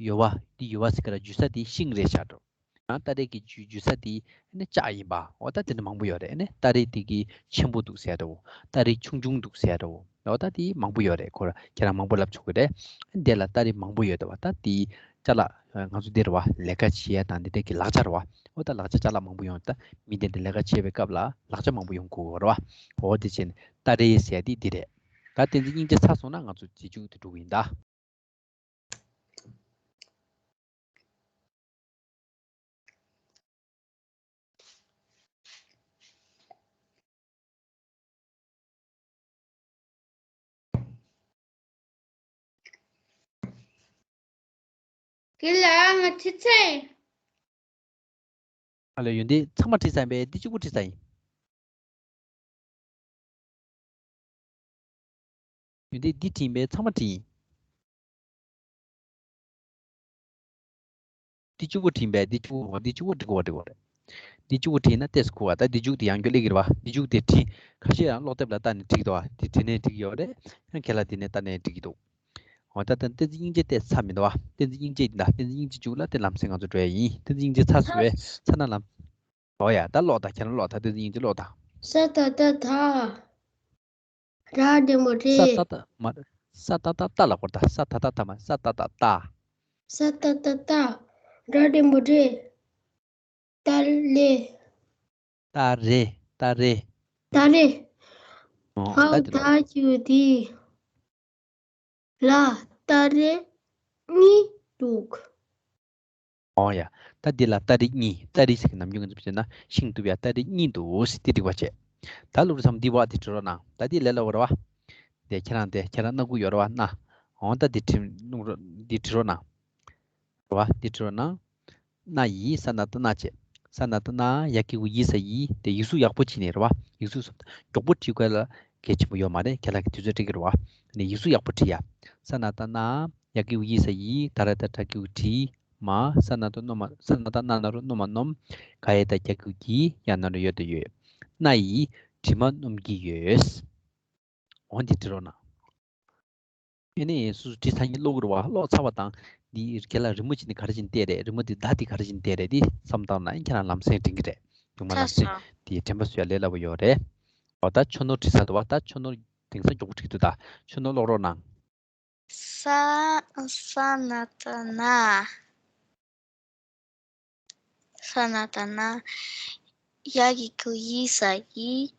ཡོལ་བ་འདི་ཡོལ་བ་ཟེར་ག་ར་འཇུ་ས་འདི་ཤིང་རེད་བཞག་འགྲོ། ཡང་ཏ་རེ་གི་འཇུ་འཇུ་ས་དེ་ནི་ལྕགས་ཡིན་པ། འོ་ད་དེ་འདྲ་མང་པོ་ཡོད་རེད། ནི་ཏ་རེ་དེ་གི་ཆེན་པོ་འདུག་ཟེར་འདྲ་བོ། ཏ་རེ་ཆུང་ཆུང་འདུག་ཟེར་འདྲ་བོ། འོ་ད་དེ་མང་པོ་ཡོད་རེད། ཁོ་ར་ཁྱེད་རང་མང་པོ་ལབ་ཆོག་གི་རེད། དེ་ལ་ཏ་རེ་མང་པོ་ཡོད་འདུག་བ། ད་དེ་ཅ་ལག་ང་ཚོ་འདི་རེད་བ། ལས་ཀ་བྱེད་ཡ་དང་འདི་འདྲ་གི་ལག་ཆ་རེད་བ། འོ་ད་ལག་ཆ་ཅ་ལག་མང་པོ་ཡོང་། ད་མི་དེ་འདྲ་ལས་ཀ་བྱེད་པའི་སྐབས་ལ་ལག་ཆ་མང་པོ་ཡོང་དགོས་རེད་བ། འོ་དེ་བྱས་ནས་ཏ་རེ་ཟེར་ཡ་དེ་འདི་རེད། ད་བསྟན་འཛིན་སྙིང་རྗེ་ཚར་སོང་ན་ང་ཚོ་རྗེས་འཇུག་དེ་འགྲོ་གི་ཡིན་ད། དེ་ལ་ང་ཁྲིད་ཚེ། ཨ་ལས་ཡོན་ཏན་ཚང་མ་བྲིས་ཚར་ཡིན་པས། འདི་གཅིག་པུ་བྲིས་ཚར་ཡིན། ཡོན་ཏན་འདི་བྲིས་ཡིན་པས་ཚང་མ་བྲིས་ཡིན། འདི་གཅིག་པུ་བྲིས་ཡིན་པས། འདི་གཅིག་པུ། འདི་གཅིག་པུ་འབྲི་དགོས་པ་འབྲི་དགོས་རེད། འདི་གཅིག་པུ་བྲིས་ན་ཏོག་ཙམ་ཁུག་པ། ད་འདི་མཇུག་དེ་ཡང་བསྐྱར་སླེབས་ཀྱི་རེད་བ། འདི་མཇུག་དེ་བྲིས། ཁ་ཤས་ཡང་ཀློག་དེབ་ལ་ལྟ་ནས་འབྲི་གི་འདུག་བ། འདི་བྲིས་ནས་འབྲི་གི་ཡོད་རེད། ཡང་ཁྱེད་ལ་འདི་ནས་ལྟ་ནས་འབྲི་གི་འདུག་འོ་ད་ལྟ་བསྟན་འཛིན་སྙིང་རྗེ་དེ་ཚར་མི་འདུག་བ། བསྟན་འཛིན་སྙིང་རྗེ་ཡིན་ད། བསྟན་འཛིན་སྙིང་རྗེ་མཇུག་ལ་དེ་ལམ་སེང་ང་ཚོ་འགྲོ་ཡ་ཡིན། བསྟན་འཛིན་སྙིང་རྗེ་ཚར་སོང་བས། ཚར་ན་ལམ། འོ་ཡ། ད་ཀློག་ད། ཁྱེད་རང་ཀློག་ད། བསྟན་འཛིན་སྙིང་རྗེ་ཀློག་ད། ས་ཏ་ཏ་ཏ། ར་འགྲེང་བུ་རེད། ས་ཏ་ཏ་མ་རེད། ས་ཏ་ཏ་ཏ་ལ་གོ་ད། ས་ཏ་ཏ་ཏ་མ། ས་ཏ་ཏ་ཏ། ས་ཏ་ཏ་ཏ། ར་འགྲེང་བུ་རེད། ཏ་ལེ། ཏ་རེ། ཏ་རེ། ཏ་རེ། ཨོ། ཧའོ་ད་དེ་ལ། ད་ཁྱོད་དེ་ལ་ཏ་རེ་གཉིས་འདུག་ཨོ་ཡ། ད་འདི་ལ་ཏ་རེ་གཉིས། ཏ་རེ་ཟེར་གི་ནམ་རྒྱུན་ང་ཚོ་བྱས་ན་ཤིང་གཏུབ་ཡ་ཏ་རེ་གཉིས་འདུག་ཟེར་དེ་འགྲིག་པ་བྱས། ད་སློབ་ཕྲུག་ཚང་མ་འདི་བ་དེ་བྲིས་རོགས་གནང་། ད་འདི་ལས་སླ་བོ་རེད་བ། དེ་ཁྱེད་རང་དེ་ཁྱེད་རང་སྣ་ཁུག་ཡོད་རེད་བ། སྣ། འོ་ད་འདི་བྲིས་སྣུག་རོ་འདི་བྲིས་རོགས་གནང་། རེད་བ། འདི་བྲིས་རོགས་གནང་། སྣ་ཡི་ས་ན་ཏ་སྣ་བྱས། ས་ན་ཏ་སྣ། ཡ་གི་གུ་ཡི་ས་ཡི། དེ་ཡིག་གཟུགས་ཡག་པོ་བྱས་ནས་རེད་བ། ཡིག་གཟུགས་མགྱོགས་པོ་བྲིས་དགོས་ལ་གལ་ཆེན་པོ་ཡོད་མ་རེད། ཁྱེད་རང་གི་དུས་ཚོད་སྤྲད་ཀྱི་རེད་བ། ནས་ཡིག་གཟུགས་ཡག་པོ་བྲིས་ཡ། ས་ན་ཏ་སྣ། ཡ་གི་གུ་ཡི་ས་ཡི། ད་ར་ཏ་དྲ་གི་གུ་དྲི། མ། ས་ན་ཏ་སྣོ་མ། ས་ན་ཏ་སྣ་ན་རོ་སྣོ་མ་སྣོམ། ག་ཡ་ཏ་གྱ་གི་གུ་གྱི། ཡ་ན་རོ་ཡོ་ཏ་ཡོད། སྣ་ཡིས་དྲི་མ་སྣོམ་གྱི་ཡོད། འོ་འདི་བྲིས་རོགས་གནང་། ཨེ་ནས་སུ་སུ་བྲིས་ཚར་མཁན་ཀློག་གི་རེད་བ། ཀློག་ཚར་བ་དང་འདི་ཁྱེད་ལ་རི་མོ་ཅིག་ནི་ག་རེ་བྱས་ནས་བལྟས་རེད། རི་མོ་འདི་བརྡ་འདི་ག་རེ་བྱས་ནས་བལྟས་རེད། འདི་བསམ་བཏང་ན་ཨེ་ཁྱེད་རང་ལམ་སེང་འགྲིག་གི་རེད། དུང་མ་ལམ་སེང་འདི་དྲན་པ་གསོ་ཡ་ལས་སླ་པོ་ཡོད་རེད། འོ་ད་ཆོས་ནོར་བྲིས་ཚར་འདུག་བ། ད་ཆོས་ནོར་དེང་སང་མགྱོགས་པོ་བྲིས་འདུག་ད་ཆོས་ནོར་ཀློག་རོགས་གནང་། ས། ས་ན་ཏ་ན། ས་ན་ད་ན། ཡ་གི་གུ་ཡི་ས་ཡི།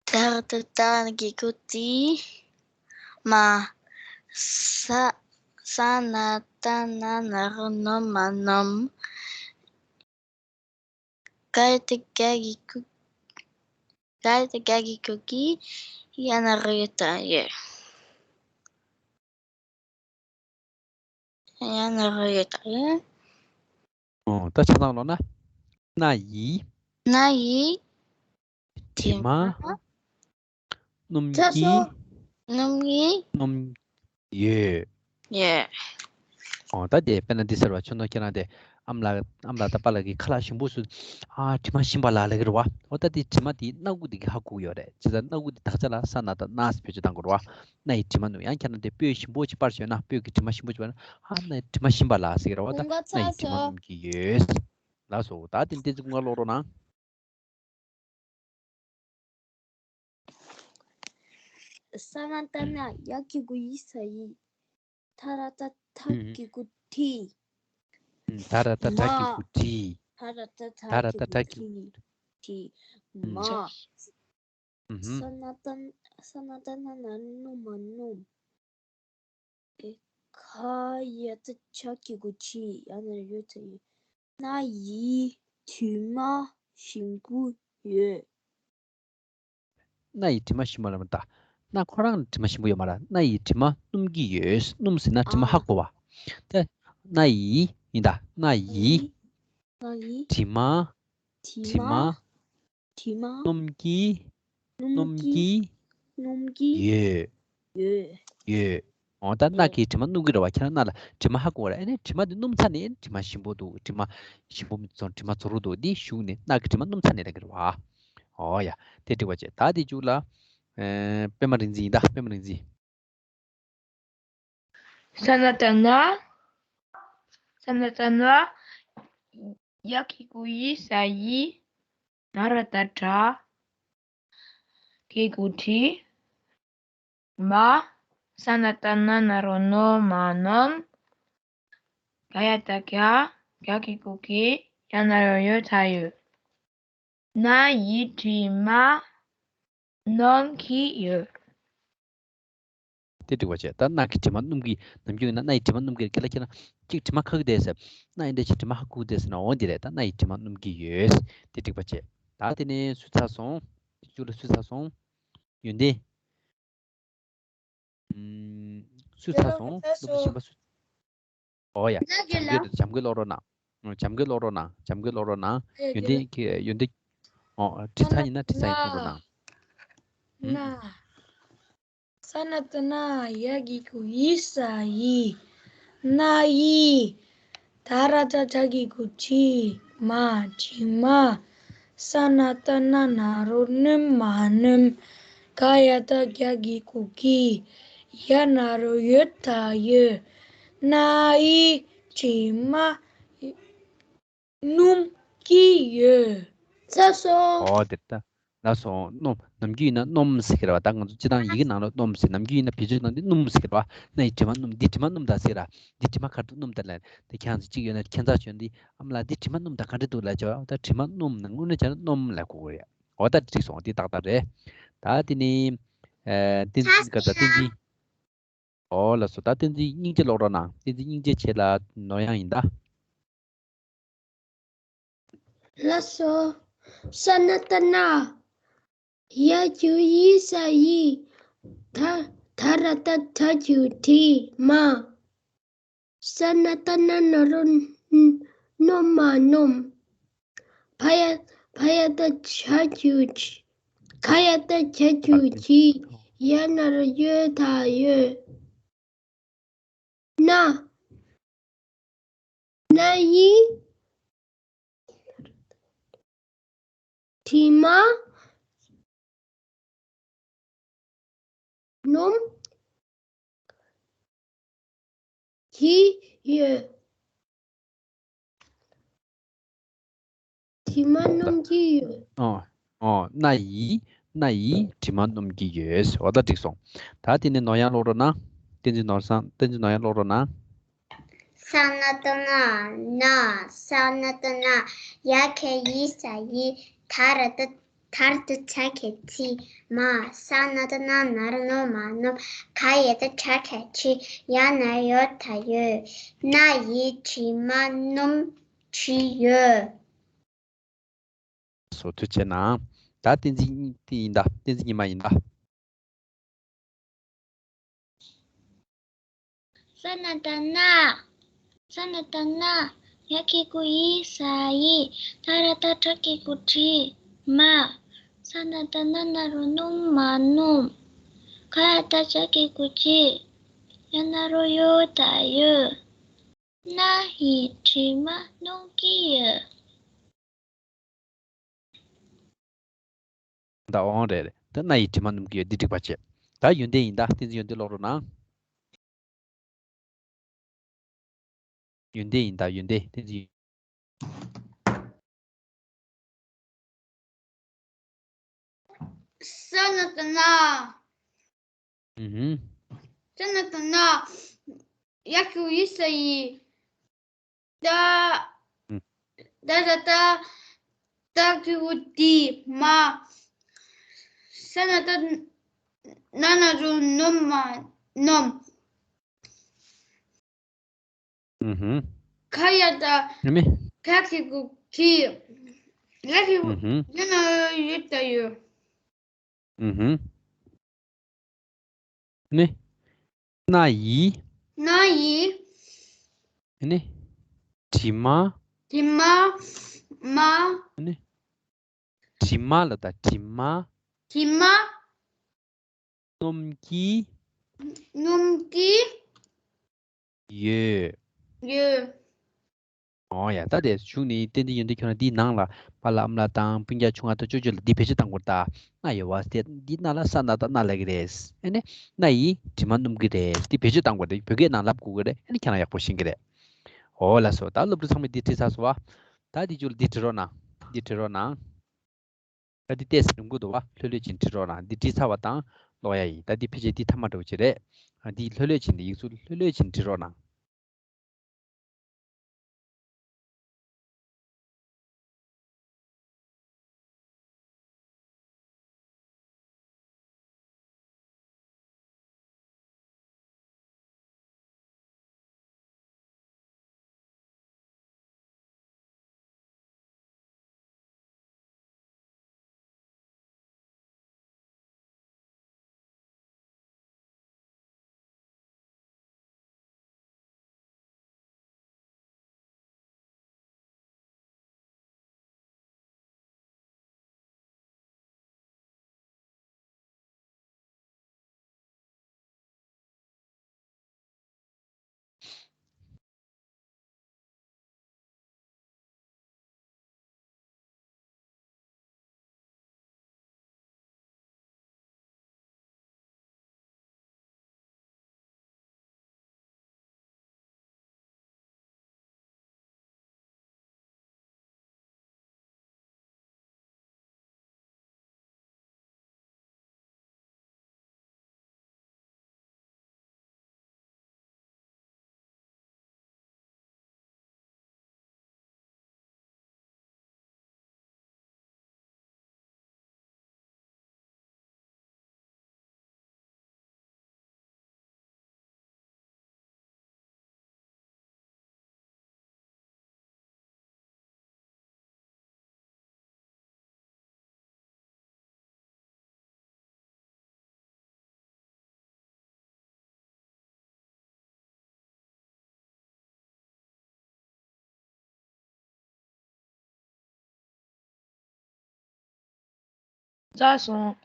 ད་ར་ཏ་ཏ་གི་གུ་ཏི། མ། ས། ས་ན་ད་ན་ན་རོ་ནོ་མ་ནོམ། ག་ཡ་ཏ་ག་གི་གུ། ག་ཡ་ཏ་ག་གི་གུ་གི། ཡ་ན་རོ་ཡོད་ད་ཡོད། ཡ་ན་རོ་ཡོད་ད་ཡོད། ཨོ། ད་ཆ་ཚང་ལོ་ན། ན་ཡི། ན་ཡི། དྲི་མ། སྣུམ་གྱིས། སྣུམ་གྱིས། སྣུམ། ཡོད། ཡོད། ཨོ། ད་དེ་དཔེར་ན་འདི་ཟེར་བ་ཆུ་ནོར་ཁྱེད་རང་དེ་ཨམ་ལགས་ཨམ་ལགས་དང་པཱ་ལགས་ཀྱི་ཁ་ལག་ཞིམ་པོ་བཟོས། ཨ། དྲི་མ་ཞིམ་པ་ལ་ལབ་ཀྱི་རེད་བ། ཨོ། ད་དེ་དྲི་མ་དེ་སྣ་ཁུག་དེ་གིས་ཧ་གོ་གི་ཡོད་རེད། བྱས་ཙང་སྣ་ཁུག་དེ་དག་ཆ་ལ་ས་ན་ད་ན་ཟེར་བེད་སྤྱོད་གཏང་དགོས་རེད་བ། སྣ་ཡི་དྲི་མ་སྣུམ། ཡང་ཁྱེད་རང་དེ་སྤོས་ཞིམ་པོ་ཅིག་པར་བྱས་ན། སྤོས་ཀྱི་དྲི་མ་ཞིམ་པོ་ཅིག་པར་ན། ཨ། སྣ་ཡི་དྲི་མ་ཞིམ་པ་ལ་ཟེར་གྱི་རེད་བ། ད་སྣ་ཡི་དྲི་མ་སྣུམ་གྱིས་ཡོད། ལགས་སོ། ད་དེ་བསྟན་འཛིན་སྐུ་ངལ་ཀློག་རོགས་གནང་། ས་ན་ད་ན་ཡ་གི་གུ་ཡི་ས་ཡི། ཐ་ར་ཏ་ཐ་གི་གུ་ཐི། ད་ར་ཏ་ད་གི་གུ་ཐི། ད་ར་ཏ་ད་གི་གུ་ཐི། མ། ས་ན་ད་ས་ན་ད་ན་ན་རོ་ནོ་མ་ནོམ། ཨེ། ག་ཡ་ཏ་ཇ་གི་གུ་ཇི། ཡ་ན་རོ་ཡོད་ད་ཡོད། སྣ་ཡི་དྲི་མ་ཞིམ་པོ་ཡོད། སྣ་ཡི་དྲི་མ་ཞིམ་པ་ལ་མ་ད། སྣ་ཁོ་རང་ལ་དྲི་མ་ཞིམ་པོ་ཡོད་མ་རེད། སྣ་ཡི་དྲི་མ་སྣུམ་གྱིས་ཡོད། སྣུམ་ཟེར་ན་དྲི་མ། ཨ། ཧ་གོ་བ། ད་སྣ་ཡི་ཡིན་ད། སྣ་ཡི། སྣ་ཡི། དྲི་མ། དྲི་མ། དྲི་མ། སྣུམ་གྱིས། སྣུམ་གྱིས། སྣུམ་གྱིས། ཡོད། ཡོད། ཡོད། འོ། ད་སྣ་གིས་དྲི་མ་སྣུམ་གྱི་རེད་བ། ཁྱེད་རང་སྣ་ལ་དྲི་མ་ཧ་གོ་བ་རེད། ཨ་ནི་དྲི་མ་དེ་སྣུམ་ཚར་ནས་དྲི་མ་ཞིམ་པོ་འདུག། དྲི་མ་ཞིམ་པོ་མི་ཚོར། དྲི་མ་ཚོར་རོ་འདུག། འདི་ཞུགས་ནས་སྣ་གི་དྲི་མ་སྣུམ་ཚར་ནས་ལབ་ཀྱི་རེད་བ། འོ་ཡ། དེ་འགྲིག་པ་བྱས། ད་དེ་མཇུག་ལ། ཨེ། པད་མ་རིག་འཛིན་ཡིན་ད། པད་མ་རིག་འཛིན། ས་ན་ད་ན། ས་ན་ད་ན། ཡ་གི་གུ་ཡི་ས་ཡི། ན་ར་ཏ་དྲ། གི་གུ་དྲི། མ། ས་ན་ད་ན་ན་རོ་ནོ་མ་ནོམ། ག་ཡ་ཏ་གྱ། གྱ་གི་གུ་གྱི། ཡ་ན་རོ་ཡོ་ད་ཡོད། སྣ་ཡི་དྲི་མ་སྣུམ་གྱིས་ཡོད། དེ་འགྲིག་པ་བྱས། ད་སྣ་གི་དྲི་མ་སྣུམ་གྱིས། ནམ་རྒྱུན་ཡིན་ན་སྣ་ཡི་དྲི་མ་སྣུམ་གྱིས་སྐད་ལ་ཁྱེད་རང་གཅིག་དྲི་མ་ཁ་གི་བསྡད་ཟེར། སྣ་ཡི་འདྲ་ཞིག་དྲི་མ་ཧ་གོ་བསྡད་ཟེར་ན། འོ་འདི་རེད། ད་སྣ་ཡི་དྲི་མ་སྣུམ་གྱིས་ཡོད། དེ་འགྲིག་པ་བྱས། ད་དེ་ནས་སུ་ཚར་སོང་། དེ་མཇུག་ལ་སུ་ཚར་སོང་། ཡོན་ཏན། ཨུམ། སུ་ཚར་སོང་། སློབ་ཕྲུག་གཞན་པ་སུ། ཨོ་ཡ། ལགས་ཀྱི་བྱམས་མགོན། ལགས། བྱམས་མགོན་ཀློག་རོགས་གནང་། བྱམས་མགོན་ཀློག་རོགས་གནང་། བྱམས་མགོན་ཀློག་རོགས་གནང་། ལགས་ཀྱི། ཡོན་ཏན་གྱི། ཡོན་ཏན། ཨོ། དྲི་ཚ་ཡིན་ན་དྲི་ཚ་ཡིན་གསུང་རོགས་གནང་། ན། ས་ན་ད་ན་ཡ་གི་གུ་ཡི་ས་ཡི། སྣ་ཡི། ད་ར་ཏ་དྲ་གི་གུ་དྲི། མ། དྲི་མ། ས་ན་ད་ན་ན་རོ་སྣུམ་མ་སྣུམ། ག་ཡ་ཏ་གྱ་གི་གུ་གྱི། ཡ་ན་རོ་ཡོ་ད་ཡོད། སྣ་ཡི་དྲི་མ་སྣུམ་གྱིས་ཡོད། ཚར་སོང་། ཨོ་དེ་ད། ལགས་སོ། སྣུམ། ནམ་རྒྱུན་ཡིན་ན་སྣུམ་ཟེར་གྱི་རེད་བ། ད་ང་ཚོ་སྤྱིར་བཏང་ཡི་གེ་ནང་ལ་སྣུམ་ཟེར། ནམ་རྒྱུན་ཡིན་ན་བེད་སྤྱོད་ནང་དེ་སྣུམ་ཟེར་གྱི་རེད་བ། སྣ་ཡི་དྲི་མ་སྣུམ། འདི་དྲི་མ་སྣུམ་དང་ཟེར་ར། འདི་དྲི་མ་ག་རེ་འདུག། སྣུམ་དང་ལབ། དེ་ཁྱེད་རང་ཚོ་གཅིག་ཡོད་ན་ཁྱད་མཚར་བྱུང་། འདི་ཨ་མ་ལགས་འདི་དྲི་མ་སྣུམ་དང་ག་འདྲ་འདུག་ལབ་བྱས་པ། ད་དྲི་མ་སྣུམ་ནང་དངོས་གནས་བྱས་ན་སྣུམ་ལབ་དགོས་ཀྱི་རེད། འོ་ད་འགྲིག་སོང་། འདི་ཏག་ཏག་རེད། ད་དེ་ནི། ཨ། བསྟན་འཛིན། ག་ད་བསྟན་འཛིན། ཨོ་ལགས་སོ། ད་བསྟན་འཛིན་སྙིང་རྗེ་ཀློག་རོགས་གནང་། བསྟན་འཛིན་སྙིང་རྗེ་ཁྱེད་ལ་ནོར་གཡང་ཡིན་ད། ལགས་སོ། ས་ན་ད་ན། ཡ་གི་གུ་ཡི་ས་ཡི། ད། ད་ར་ཏ་དྲ་གི་གུ་དྲི། མ། ས་ན་ད་ན་ན་རོ་ནོ་མ་ནོམ། བ་ཡ། བ་ཡ་ཏ་བྱ་གི་གུ་བྱི། ག་ཡ་ཏ་གྱ་གི་གུ་གྱི། ཡ་ན་རོ་ཡོ་ད་ཡོད། སྣ། སྣ་ཡི་དྲི་མ་སྣུམ་གྱིས་ཡོད། དྲི་མ་སྣུམ་གྱིས་ཡོད། ཨོ། ཨོ། སྣ་ཡི། སྣ་ཡི་དྲི་མ་སྣུམ་གྱིས་ཡོད། འོ་ད་འགྲིག་སོང་། ད་དེ་ནས་ནོར་གཡང་ཀློག་རོགས་གནང་། བསྟན་འཛིན་ནོར་བཟང་། བསྟན་འཛིན་ནོར་གཡང་ཀློག་རོགས་གནང་། ས་ན་བཏགས་སྣ། སྣ། ས་ན་བཏགས་སྣ། ཡ་གི་ཡི་ས་ཡིས། ད་ར་བཏགས་ད་ར་བཏགས་ད་གི་དི། མ། ས་ན་བཏགས་སྣ། ན་རོ་ནོ། མ་སྣོམ། ག་ཡ་བཏགས་ག་གི་གི། ཡ་ན་རོ་ཡོ་ད་ཡོད། སྣ་ཡིས་དྲི་མ་སྣོམ་གྱི་ཡོད། སོ་ཐུགས་རྗེ་གནང་། ད་བསྟན་འཛིན་ཡིན་ད། བསྟན་འཛིན་ཉི་མ་ཡིན་ད། ས་ན་བཏགས་སྣ། ས་ན་བཏགས་སྣ། ཡ་གི་གུ་ཡི་ས་ཡིས། ད་ར་བཏགས་ད་གི་གུ་དྲི། མ། ས་ན་བཏགས་སྣ། ན་རོ་ནོ། མ་སྣོམ། ག་ཡ་བཏགས་ག་གི་གུ་གི། ཡ་ན་རོ་ཡོ་ད་ཡོད། སྣ་ཡིས་དྲི་མ་སྣོམ་གྱི་ཡོད། ད་འོང་རེད་རེད། ད་སྣ་ཡིས་དྲི་མ་སྣོམ་གྱི་ཡོད། འདི་འགྲིག་པ་བྱེད། ད་ཡོན་ཏན་ཡིན་ད། བསྟན་འཛིན་ཡོན་ཏན་ཀློག་རོགས་གནང་། ཡོན་ཏན་ཡིན་ད། ཡོན་ཏན། བསྟན་འཛིན། ས་ན་བཏགས་སྣ། ཨུ་ཧུམ། ས་ན་བཏགས་སྣ། ཡ་གི་གུ་ཡི་ས་ཡིས། ད། ཨུ། ད་ར་བཏགས་ད་གི་གུ་དི། མ། ས་ན་བཏགས་ན། ན་རོ་ནོ། མ་སྣོམ། ཨུ་ཧུམ། ག་ཡ་བཏགས་ཨ་ནི། ག་གི་གུ་གི། ཡ་གི་གུ་ཨུ་ཧུམ། ཡ་ན་རོ་ཡོ་ད་ཡོད། ཨུ་ཧུམ། ཨ་ནི། སྣ་ཡིས། སྣ་ཡིས། ཨ་ནི། དྲི་མ། དྲི་མ། མ། ཨ་ནི། དྲི་མ་ལ་ད། དྲི་མ། དྲི་མ། སྣོམ་གྱི། སྣོམ་གྱི། ཡོད། ཡོད། འོ་ཡ། ད་དེ་གཞུག་ནས་བསྟན་འཛིན་ཡོན་ཏན་ཁྱོད་རང་འདིའི་ནང་ལ་པཱ་ལགས་ཨ་མ་ལགས་དང་སྤུན་ཀྱག་ཆུང་ང་དང་ཅོ་ཅོ་ལ་འདི་བེད་སྤྱོད་བཏང་དགོས་ད། སྣ་ཡོད་པ་དེ་འདི་སྣ་ལ་ས་ན་བཏགས་སྣ་ལབ་ཀྱི་རེད། ཨ་ནི་སྣ་ཡིས་དྲི་མ་སྣོམ་གྱི་རེད། འདི་བེད་སྤྱོད་བཏང་དགོས་རེད། བོད་སྐད་ནང་ལབ་དགོས་ཀྱི་རེད། ཨ་ནི་ཁྱེད་རང་ཡག་པོ་ཤེས་ཀྱི་རེད། འོ་ལགས་སོ། ད་སློབ་ཕྲུག་ཚང་མས་འདི་བྲིས་ཚར་སོང་བ། ད་འདི་ཅུ་ལ་འདི་བྲིས་རོགས་གནང་། འདི་བྲིས་རོགས་གནང་། ད་འདི་ཏོག་ཙམ་རིང་པོ་འདུག་བ། ལྷོད་ལྷོད་བྱས་བྲིས་རོགས་གནང་། འདི་བྲིས་ཚར་བ་དང་ཀློག་ཡ་ཡིན། ད་འདི་ཕལ་ཆེར་འདི་མཐའ་མ་འདྲ་བོ་ཅིག་རེད། ཨ། འདི་ལྷོད་ལྷོད་བྱས་ནས་ཡིག་གཟུགས་ལྷོད་ལྷོད་བྱས་བྲིས་རོགས་གནང་། ཚར་སོང་།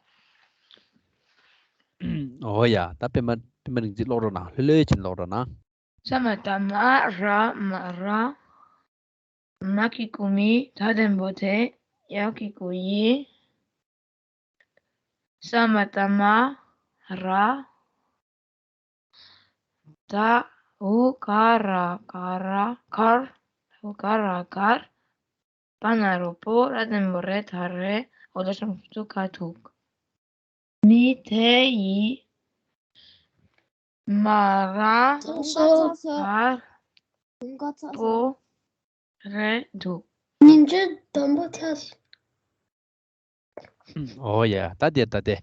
འོ་ཡ། ད་པད་མ་པད་མ་རིག་འཛིན་ཀློག་རོགས་གནང་། ལྷོད་ལྷོད་བྱས་ཀློག་རོགས་གནང་། ས་མ་བཏགས་སྨ། ར། སྨ་ར། མ་གི་གུ་མི། ད་ལྡན་པོ་དེ། ཡ་གི་གུ་ཡི། ས་མ་བཏགས་སྨ། ར། ད། འུ་ག་ར་ག་ར་གར། འུ་ག་ར་གར། པ་ན་རོ་པོ། ར་ལྡན་པོ་རེ། ད་རེད། འོ་ད་ཤམ་ཐུག་ག་ཐུག་མི་དེ་ཡིས་སྨ་ར་གར། ཀུན་དགའ་ཚ་ཨོ། རེད་འདུག་ཉིན་བྱེད་དང་པོ་ཐལ། ཨོ་ཡ། ད་དེ་ད་དེ།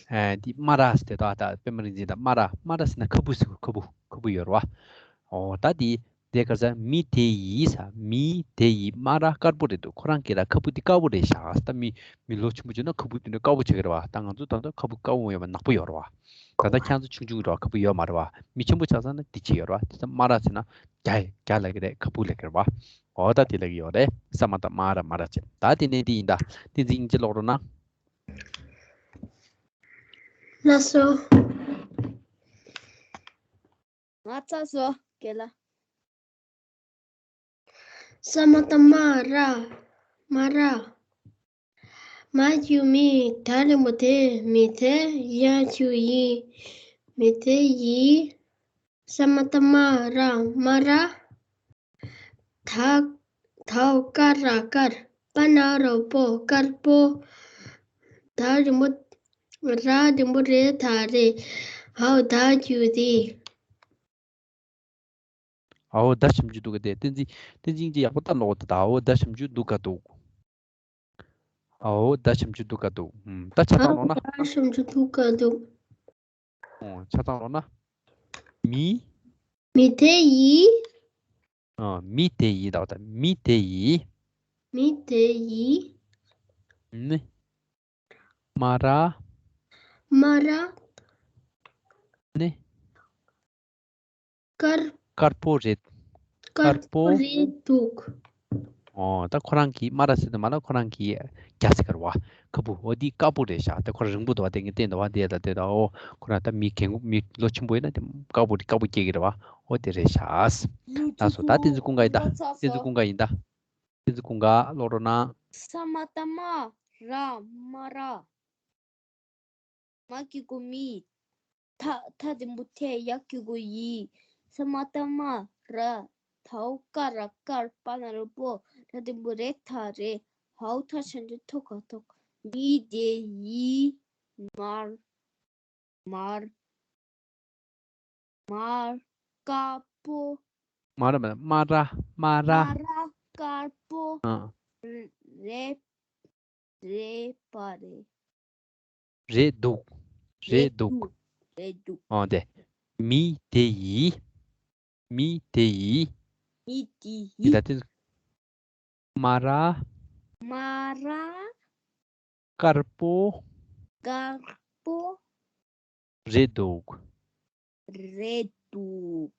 ཨ་འདི་སྨ་ར་ཟེར་ད་ད་པད་མ་རིག་འཛིན་ད་སྨ་ར། སྨ་ར་ཟེར་ན་ཁ་སྤུ་ཟེར། ཁ་སྤུ་ཁ་སྤུ་ཡོད་རེད་བ། ཨོ་ད་དེ་དེ་ག་ས་མི་དེ་ཡིས་ས། མི་དེ་ཡིས་སྨ་ར་དཀར་པོ་རེད་འདུག་ཁོ་རང་གི་ད་ཁ་སྤུ་དེ་དཀར་པོ་རེད་ཤག་ད་མི་མི་ལོ་ཆེན་པོ་བྱུང་ན་ཁ་སྤུ་དེ་འདྲ་དཀར་པོ་ཆགས་ཀྱི་རེད་བ། ད་ང་ཚོ་ད་ལྟ་ཁ་སྤུ་དཀར་པོ་ཡོད་པ་ནག་པོ་ཡོད་རེད་བ། ད་ལྟ་ཁྱེད་ཚོ་ཆུང་ཆུང་རེད་བ། ཁ་སྤུ་ཡོད་མ་རེད་བ། མི་ཆེན་པོ་ཆགས་ཚར་ན་དེ་ཅིག་ཡོད་རེད་བ། དེ་ཚོ་སྨ་ར་ཟེར་ན་རྒྱ་རྒྱ་ལབ་ཀྱི་རེད། ཁ་སྤུ་ལབ་ཀྱི་རེད་བ། འོ་ད་དེ་ལབ་ཀྱི་ཡོད་རེད། ས་མ་བཏགས་སྨ་ར། སྨ་ར་བྱས། ད་དེ་ནས་འདི་ཡིན་ད། བསྟན་འཛིན་དབྱིན་ཇི་ཀློག་རོགས་གནང་། ལགས་སོ། ང་ཚ་སོ་གེ་ལ། ས་མ་བཏགས་སྨ་ར། སྨ་ར། མ་གི་གུ་མི། ད་རིང་པོ་དེ། མི་དེ་ཡ་གི་གུ་ཡི། མི་དེ་ཡི། ས་མ་བཏགས་སྨ་ར། སྨ་ར། ད་དའོ་ཀ་ར་དཀར། པ་ན་རོ་པོ། དཀར་པོ། ད་རིང་པོ། ར་འགྲེང་བུ་རེ་ད་རེད། འའོ་ད་གི་གུ་དེ། འའོ་ད་ཞབས་ཀྱུ་འདུག་ག་དེ། བསྟན་འཛིན། བསྟན་འཛིན་གྱིས་ཡག་པོ་ལྟ་ཀློག་དེ། ད་འའོ་ད་ཞབས་ཀྱུ་འདུག་ག་འདུག་འའོ་ད་ཞབས་ཀྱུ་འདུག་ག་འདུག་ད་ཆ་ཚང་ཀློག་ན། ད་ཞབས་ཀྱུ་འདུག་ག་འདུག་ཨོ་ཆ་ཚང་ཀློག་ན། མི། མི་དེ་ཡིས། ཨ་མི་དེ་ཡིས་ད་ད། མི་དེ་ཡིས། མི་དེ་ཡིས། ནི། སྨ་ར། སྨ་ར། ནི། དཀར། དཀར་པོ་རེད། དཀར་པོ་རེད་འདུག་ཨོ་ད་ཁོ་རང་གིས་སྨ་ར་ཟེར་དུས་མ་ལ་ཁོ་རང་གིས་རྒྱ་ཟེར་གི་རེད་བ། ཁ་སྤུ། འོ་འདི་དཀར་པོ་རེད་ཤག་དེ་ཁོ་རང་རིང་པོ་འདུག་བ། དེ་ངས་བསྟན་འདུག་བ། དེ་ད་དེ་ད་ཨོ་ཁོ་རང་ད་མི་རྒན་མི་ལོ་ཆེན་པོ་ཡིན་ན་དེ་དཀར་པོ་དཀར་པོ་སྐྱེ་གི་རེད་བ། ཨོ་དེ་རེད་ཤག་ལགས་སོ། ད་བསྟན་འཛིན་ཀུན་དགའ་ཡིན་ད། བསྟན་འཛིན་ཀུན་དགའ་ཡིན་ད། བསྟན་འཛིན་ཀུན་དགའ་ཀློག་རོགས་གནང་། ས་མ་བཏགས་སྨ་ར། སྨ་ར། མ་གི་གུ་མི། ཐ་ཐ་འགྲེང་བུ་ཐེ། ཡ་གི་གུ་ཡི། ས་མ་བཏགས་སྨ་ར། དའོ་ཀ་ར་དཀར། པ་ན་རོ་པོ། ར་འགྲེང་བུ་རེ་ད་རེད། འའོ་ད་ཞབས་ཀྱུ་འདུག་ག་འདུག་མི་དེ་ཡིས། མར། མར། མར། དཀར་པོ། མར་མ་སྨ་ར། སྨ་ར། སྨ་ར་དཀར་པོ། ཨ། རེད། རེད་པ་རེད། རེད་འདུག་རེད་འདུག་རེད་འདུག་ཨོ་དེ། མི་དེ་ཡིས། མི་དེ་ཡིས། མི་དེ་ཡིས། ད་དེ། སྨ་ར། སྨ་ར། དཀར་པོ། དཀར་པོ། རེད་འདུག་རེད་འདུག་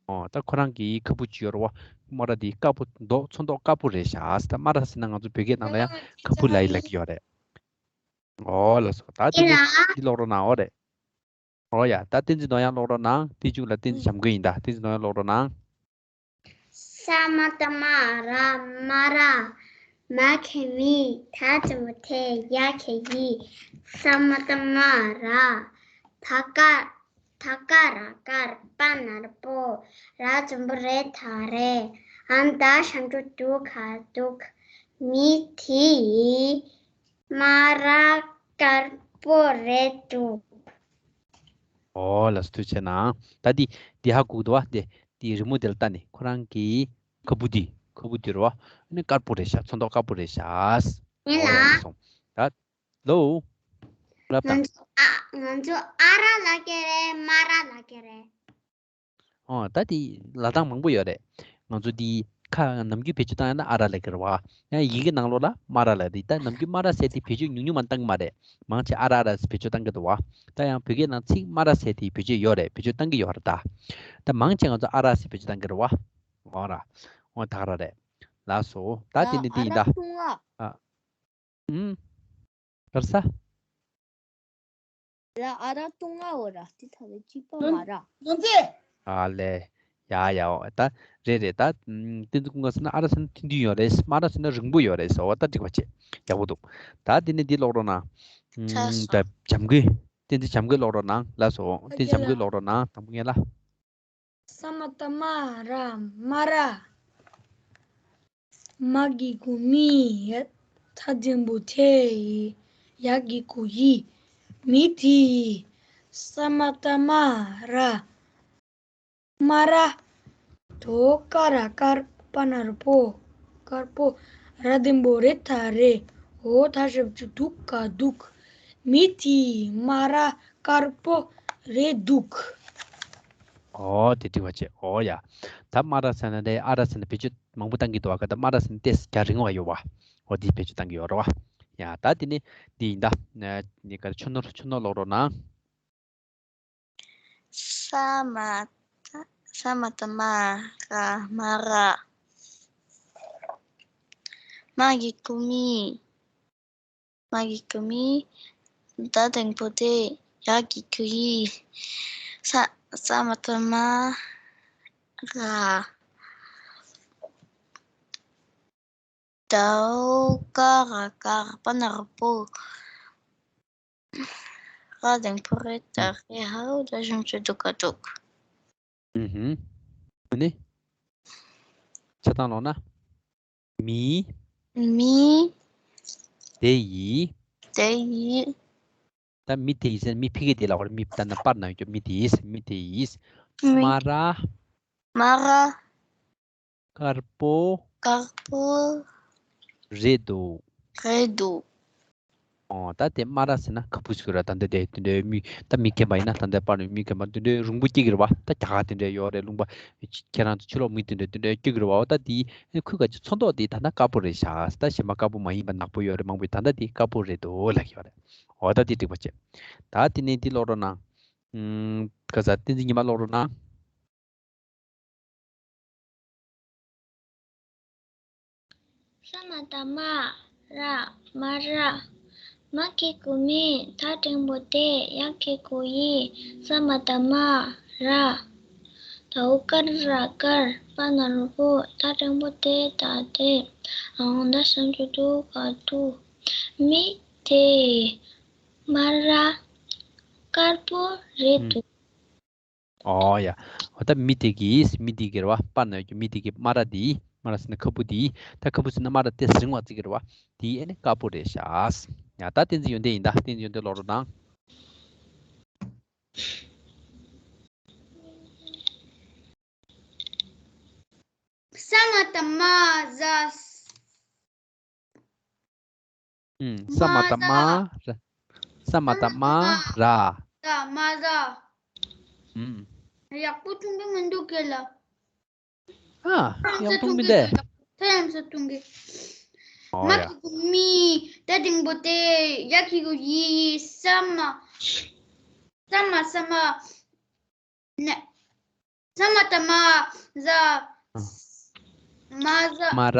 ཨོ་ད་ཁོ་རང་གི་ཁ་སྤུ་ཅིག་ཡོད་རེད་བ། སྨ་ར་དེ་དཀར་པོ་མདོག་ཚོན་མདོག་དཀར་པོ་རེད་ཤག་ད་སྨ་ར་ཟེར་ན་ང་ཚོ་བོད་སྐད་ནང་ལ་ཡང་ཁ་སྤུ་ལབ་ཡ་ལབ་ཀྱི་ཡོད་རེད། ཨོ་ལགས་སོ། ད་དེ་ནས་འདི་ཀློག་རོགས་གནང་། ཨོ་རེད། ཨོ་ཡ། ད་བསྟན་འཛིན་ནོར་དབྱངས་ཀློག་རོགས་གནང་། དེའི་མཇུག་ལ་བསྟན་འཛིན་བྱམས་མགོན་ཡིན་ད། བསྟན་འཛིན་ནོར་དབྱངས་ཀློག་རོགས་གནང་། ས་མ་བཏགས་སྨ་ར། སྨ་ར། མ་གི་གུ་མི། ཐ་འགྲེང་བུ་ཐེ། ཡ་གི་གུ་ཡི། ས་མ་བཏགས་སྨ་ར། ད་ཀ་ད་ཀ་ར་དཀར། པ་ན་རོ་པོ། ར་འགྲེང་བུ་རེ་ད་རེད། འའོ་ད་ཞབས་ཀྱུ་འདུག་ག་འདུག་མི་དེ་ཡིས་སྨ་ར་དཀར་པོ་རེད་འདུག་ཨོ་ལགས་སོ། ཐུགས་རྗེ་གནང་། ད་འདི་འདི་ཧ་གོ་གི་འདུག་བ། འདི་འདི་རི་མོ་འདི་ལ་ལྟ་ནས་ཁོ་རང་གི་ཁ་སྤུ་འདི། ཁ་སྤུ་འདི་རེད་བ། ཨ་ནི་དཀར་པོ་རེད་ཤག་ཚོན་མདོག་དཀར་པོ་རེད་ཤག་ཨོ་ཡ། ལགས་སོ། ད་ལོ། རབ་དང་། ང་ཚོ་ཨ་ང་ཚོ་ཨ་ར་ལབ་ཀྱི་རེད། སྨ་ར་ལབ་ཀྱི་རེད། ཨོ་ད་དེ་ལབ་སྟངས་མང་པོ་ཡོད་རེད། ང་ཚོ་འདི་ཁ་ནམ་རྒྱུན་བེད་སྤྱོད་བཏང་ཡ་ན་ཨ་ར་ལབ་ཀྱི་རེད་བ། ཡང་ཡི་གེ་ནང་ལོགས་ལ་སྨ་ར་ལབ་རེད། ད་ནམ་རྒྱུན་སྨ་ར་ཟེར་དེ་བེད་སྤྱོད་ཉུང་ཉུང་མ་བཏང་གི་མ་རེད། མང་ཆེ་ཨ་ར་ཨ་ར་ཟེར་བེད་སྤྱོད་བཏང་གི་འདུག་བ། ད་ཡང་བོད་སྐད་ནང་ཚིག་སྨ་ར་ཟེར་དེ་བེད་སྤྱོད་ཡོད་རེད། བེད་སྤྱོད་བཏང་གི་ཡོད་རེད་ད། ད་མང་ཆེ་ང་ཚོ་ཨ་ར་ཟེར་བེད་སྤྱོད་བཏང་གི་རེད་བ། འོ་ར། འོ་ད་ག་ར་རེད། ལགས་སོ། ད་དེ་ནི་དེ་ཡིན་ད། ཨ་ར་ཐུང་ང་། ཨ། ཨུམ། ག་རེ་ཟེར། ལ་ཨ་ར་ཐུང་ང་འོ་ར། དེ་ཐ་ལེ་གཅིག་པ་མ་ར། ཨ་ལེ། ཡ་ཡ། འོ་ད་རེད་རེད། ད་ཨུམ། བསྟན་འཛིན་ཀུན་དགའ་ཟེར་ན་ཨ་ར་ཟེར་ན་ཐུང་ཐུང་ཡོད་རེད། སྨ་ར་ཟེར་ན་རིང་པོ་ཡོད་རེད་ཟེར་བ། ད་འགྲིག་པ་བྱེད། ཡག་པོ་འདུག་ད་དེ་ནི་འདི་ཀློག་རོགས་གནང་། ཨུམ། ད་བྱམས་མགོན། བསྟན་འཛིན་བྱམས་མགོན་ཀློག་རོགས་གནང་། ལགས་སོ། བསྟན་འཛིན་བྱམས་མགོན་ཀློག་རོགས་གནང་། དང་པོ་ངས་ལ། ས་མ་བཏགས་སྨ་ར། སྨ་ར། མ་གི་གུ་མི། ཐ་འགྲེང་བུ་ཐེ། ཡ་གི་གུ་ཡི། མི་དེ་ཡིས། ས་མ་བཏགས་སྨ་ར། སྨ་ར། དོ་ཀ་ར་དཀར། པ་ན་རོ་པོ། དཀར་པོ། ར་འགྲེང་བུ་རེ་ད་རེད། འོ་ད་ཞབས་ཀྱུ་འདུག་ག་འདུག་མི་དེས་མ་ར་དཀར་པོ་རེད་འདུག་ཨོ་དེ་འགྲིག་པ་བྱས། ཨོ་ཡ། ད་མ་ར་ཟེར་ན་དེ་ཨ་ར་ཟེར་ན་བེད་སྤྱོད་མང་པོ་བཏང་གི་འདུག་བ། ག་ད་མ་ར་ཟེར་ན་ཏོག་ཙམ་རྒྱང་རིང་བ་ཡོད་བ། ཨོ་དེ་བེད་སྤྱོད་བཏང་གི་ཡོད་རེད་བ། ཡ་ད་དེ་ནི་འདི་ཡིན་ད། ནི་ག་རེ་ཆུ་ནོར་ཆུ་ནོར་ཀློག་རོགས་གནང་། ས་མ་ས་མ་བཏགས་མ་ར་མ་ར། མ་གི་གུ་མི། མ་གི་གུ་མི། ད་འགྲེང་བུ་དེ། ཡ་གི་གུ་ཡི། ས་ས་མ་བཏགས་མ་ར། དོ་ཀ་ར་དཀར། པ་ན་རོ་པོ། ར་འགྲེང་བུ་རེ་ད་རེད། འོ་ད་ཞབས་ཀྱུ་འདུག་ག་འདུག་ཨུ་ཧུམ། ཨ་ནི། ཆ་ཚང་ཀློག་ན། མི། མི། དེ་ཡིས། དེ་ཡིས། ད་མི་དེ་ཡིས་ཟེར་མི་ཕ་གི་དེ་ལ་བར་མི་ད་ན་པར་ན་ཡོད་རྒྱུ་མི་དེ་ཡིས། མི་དེ་ཡིས། མི། མ་ར། མ་ར། དཀར་པོ། དཀར་པོ། རེད་འདུག་རེད་འདུག་ཨོ་ད་དེ་མ་ར་ཟེར་ན་ཁ་སྤུ་ཟེར་ར། ད་འདི་དེ་དེ་འདྲའི་མི་ད་མི་རྒན་པ་ཡིན་ན་ད་འདི་པར་ནས་མི་རྒན་པ་དེ་འདྲའི་རུང་པོ་སྐྱེ་གི་རེད་བ། ད་རྒྱ་གར་དེ་འདྲའི་ཡོད་རེད། ལུང་པ་ཁྱེད་རང་ཚོ་ཕྱི་ལོགས་མི་དེ་འདྲའི་དེ་འདྲའི་སྐྱེ་གི་རེད་བ། ཨོ་ད་དེ་ཁོས་ག་ཅི་ཚོན་མདོག་དེ་ད་ན་དཀར་པོ་རེད་ཤག་ད་གཞན་པ་དཀར་པོ་མ་ཡིན་པ་ནག་པོ་ཡོད་རེད། མང་པོ་ད་ད་དེ་དཀར་པོ་རེད་འདུག་ལབ་ཀྱི་ཡོད་རེད། ཨོ་ད་དེ་འགྲིག་པ་བྱས། ད་དེ་ནས་འདི་ཀློག་རོགས་གནང་། ཨུམ། ག་ས་བསྟན་འཛིན་ཉི་མ་ཀློག་རོགས་གནང་། ས་མ་བཏགས་སྨ། ར། མ་ར། མ་གི་གུ་མི། ད་འགྲེང་བུ་དེ། ཡ་གི་གུ་ཡི། ས་མ་བཏགས་སྨ། ར། དོ་ཀ་ར་དཀར། པ་ན་རོ་པོ། ད་འགྲེང་བུ་དེ་ད་རེད། འོ་ད་ཞབས་ཀྱུ་འདུག་ག་འདུག་མི་དེས་མ་ར་དཀར་པོ་རེད་འདུག་ཨོ་ཡ། འོ་ད་མི་དེ་གིས། མི་དེ་གིས་རེད་བ། པར་ན་ཡོད་རྒྱུ་མི་དེ་གིས་མ་ར་དེ། མ་ར་ཟེར་ན་ཁ་སྤུ་དེ། ད་ཁ་སྤུ་ཟེར་ན་མ་ར་དེ་རིང་བ་ཅིག་རེད་བ། དེ་ཨེ་ནི་དཀར་པོ་རེད་ཤག་ཡ་ད་བསྟན་འཛིན་ཡོན་ཏན་ཡིན། ད་བསྟན་འཛིན་ཡོན་ཏན་ཀློག་རོགས་གནང་། ས་མ་བཏགས་སྨ། ཟ། ཨུམ། ས་མ་བཏགས་སྨ། ར། ས་མ་བཏགས་སྨ། ར། ཟ། མ་ཟ། ཨུམ། ཡག་པོ་གཏོང་གི་མི་འདུག་གས་ལ། ཨ། ཡག་པོ་གཏོང་གི་མི་འདུག་ད་ཡང་ས་གཏོང་གི་ཨོ་མ་ཡ། གི་གུ་མི། ད་འགྲེང་བུ་དེ། ཡ་གི་གུ་ཡི། ས་མ། ས་མ་ས་མ། ན། ས་མ་བཏགས་སྨ། ཟ། མ་ཟ། མ་ར།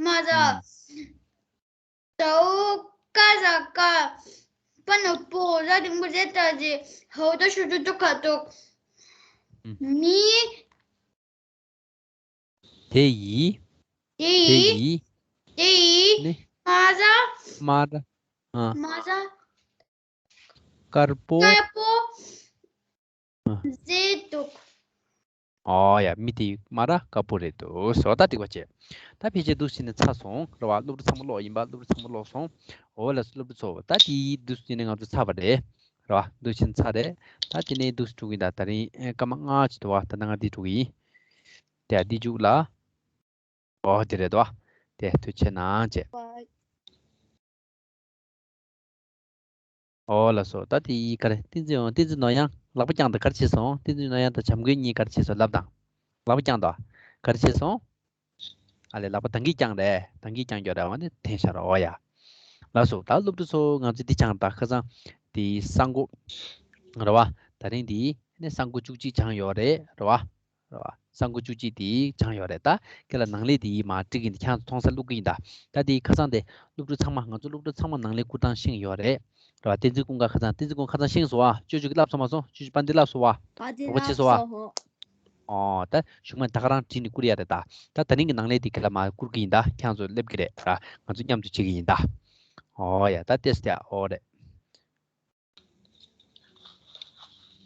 མ་ཟ། ཨུམ། དོ་ཀ་ར་དཀར། པ་ན་རོ་པོ། ར་འགྲེང་བུ་རེ་ད་རེད། འོ་ད་ཞབས་ཀྱུ་འདུག་ག་འདུག་ཨུམ། མི། དེ་ཡིས། དེ་དེ་ཡིས། ཡིས། དེ་ཡིས། ནི། མ་ར། མ་ར། ཨ། མ་ར། དཀར་པོ། དཀར་པོ། ཨ། ཟེར་འདུག་ཨོ་ཡ། མི་དེ་མ་ར་དཀར་པོ་རེད་འདུག་ཟེར་བ་ད་འགྲིག་པ་བྱས། ད་ཕལ་ཆེར་འདུག་སེ་བྱས་ནས་ཚར་སོང་རེད་བ། སློབ་ཕྲུག་ཚང་མ་ཀློག་ཡིན་པ། སློབ་ཕྲུག་ཚང་མ་ཀློག་སོང་། འོ་ལགས་སོ། སློབ་ཕྲུག་ཚོ། ད་དེ་འདུག་སེ་བྱས་ནས་ང་ཚོ་ཚར་བ་རེད། རེད་བ། འདུག་སེ་བྱས་ནས་ཚར་རེད། ད་དེ་ནས་འདུག་སེ་འགྲོ་གི་ཡིན། ད་དེ་རིང་ཨེ་སྐར་མ་ལྔ་ཅིག་འདུག་བ། ད་ལྟ་ང་འདི་འགྲོ་གི་ཡིན། དེ་འདི་མཇུག་ལ། ཨོ་དེ་རེད་དོ། དེ་ཐུགས་རྗེ་གནང་བྱས། ཨོ་ལགས་སོ། ད་དེ་ག་རེ། བསྟན་འཛིན། བསྟན་འཛིན་ནོར་གཡང་ལག་པ་བརྐྱངས་དང་། ག་རེ་བྱས་སོང་། བསྟན་འཛིན་ནོར་གཡང་དང་བྱམས་མགོན་གཉིས་ག་རེ་བྱས་སོང་ལབ་དང་། ལག་པ་བརྐྱངས་དང་། ག་རེ་བྱས་སོང་། ཨ་ལས། ལག་པ་ད་གིན་བརྐྱངས་རེད། ད་གིན་བརྐྱངས་ཡོད་རེད། འོ་ནི་འཐེན་བཞག་རོགས། ཨོ་ཡ། ལགས་སོ། ད་སློབ་ཕྲུག་ཚོ། ང་ཚོ་འདི་སྦྱངས། ད་ཁ་སང་དེ་ས་མགོ་རེད་བ། དེ་རིང་དེ་ནི་ས་མགོ་བཅུ་གཅིག་སྦྱངས་ཡོད་རེད། རེད་བ། རེད་བ། ས་མགོ་བཅུ་གཅིག་དེ་སྦྱངས་ཡོད་རེད། ད་ཁྱེད་ལ་ནང་ལས་དེ་མར་བྲིས་ཀྱི་ཡིན། ད་ཁྱེད་རང་ཚོ་མཐོང་སར་བླུག་གི་ཡིན། ད་ད་དེ་ཁ་སང་དེ་སློབ་ཕྲུག་ཚང་མ། ང་ཚོ་སློབ་ཕྲུག་ཚང་མ་ནང་ལས་བསྐུར་སྟངས་ཤེས་ཡོད་རེད། རེད་བ། བསྟན་འཛིན་ཀུན་དགའ་ཁ་སང་། བསྟན་འཛིན་ཀུན་དགའ་ཁ་སང་ཤེས་སོང་བ། ཅོ་ཅོ་གིས་བསླབས་སོང་མ་སོང་། ཅོ་ཅོ་པ་འདི་བསླབས་སོང་བ། ཨ་དེ་རོགས་པ་བྱས་སོང་བ། ཨོ་ད་གཞུག་མ་ད་ག་རང་བྲིས་ནས་བསྐུར་ཡ་རེད། ད་ད་དེ་རིང་གི་ནང་ལས་དེ་ཁྱེད་ལ་མར་བསྐུར་གི་ཡིན། ད་ཁྱེད་རང་ཚོ་སླེབས་ཀྱི་རེད། ད་ང་ཚོ་མཉམ་དུ་བྱེད་ཀྱི་ཡིན། ད་ཨོ་ཡ། ད་ཏེས་ཏེ། ཨོ་རེད།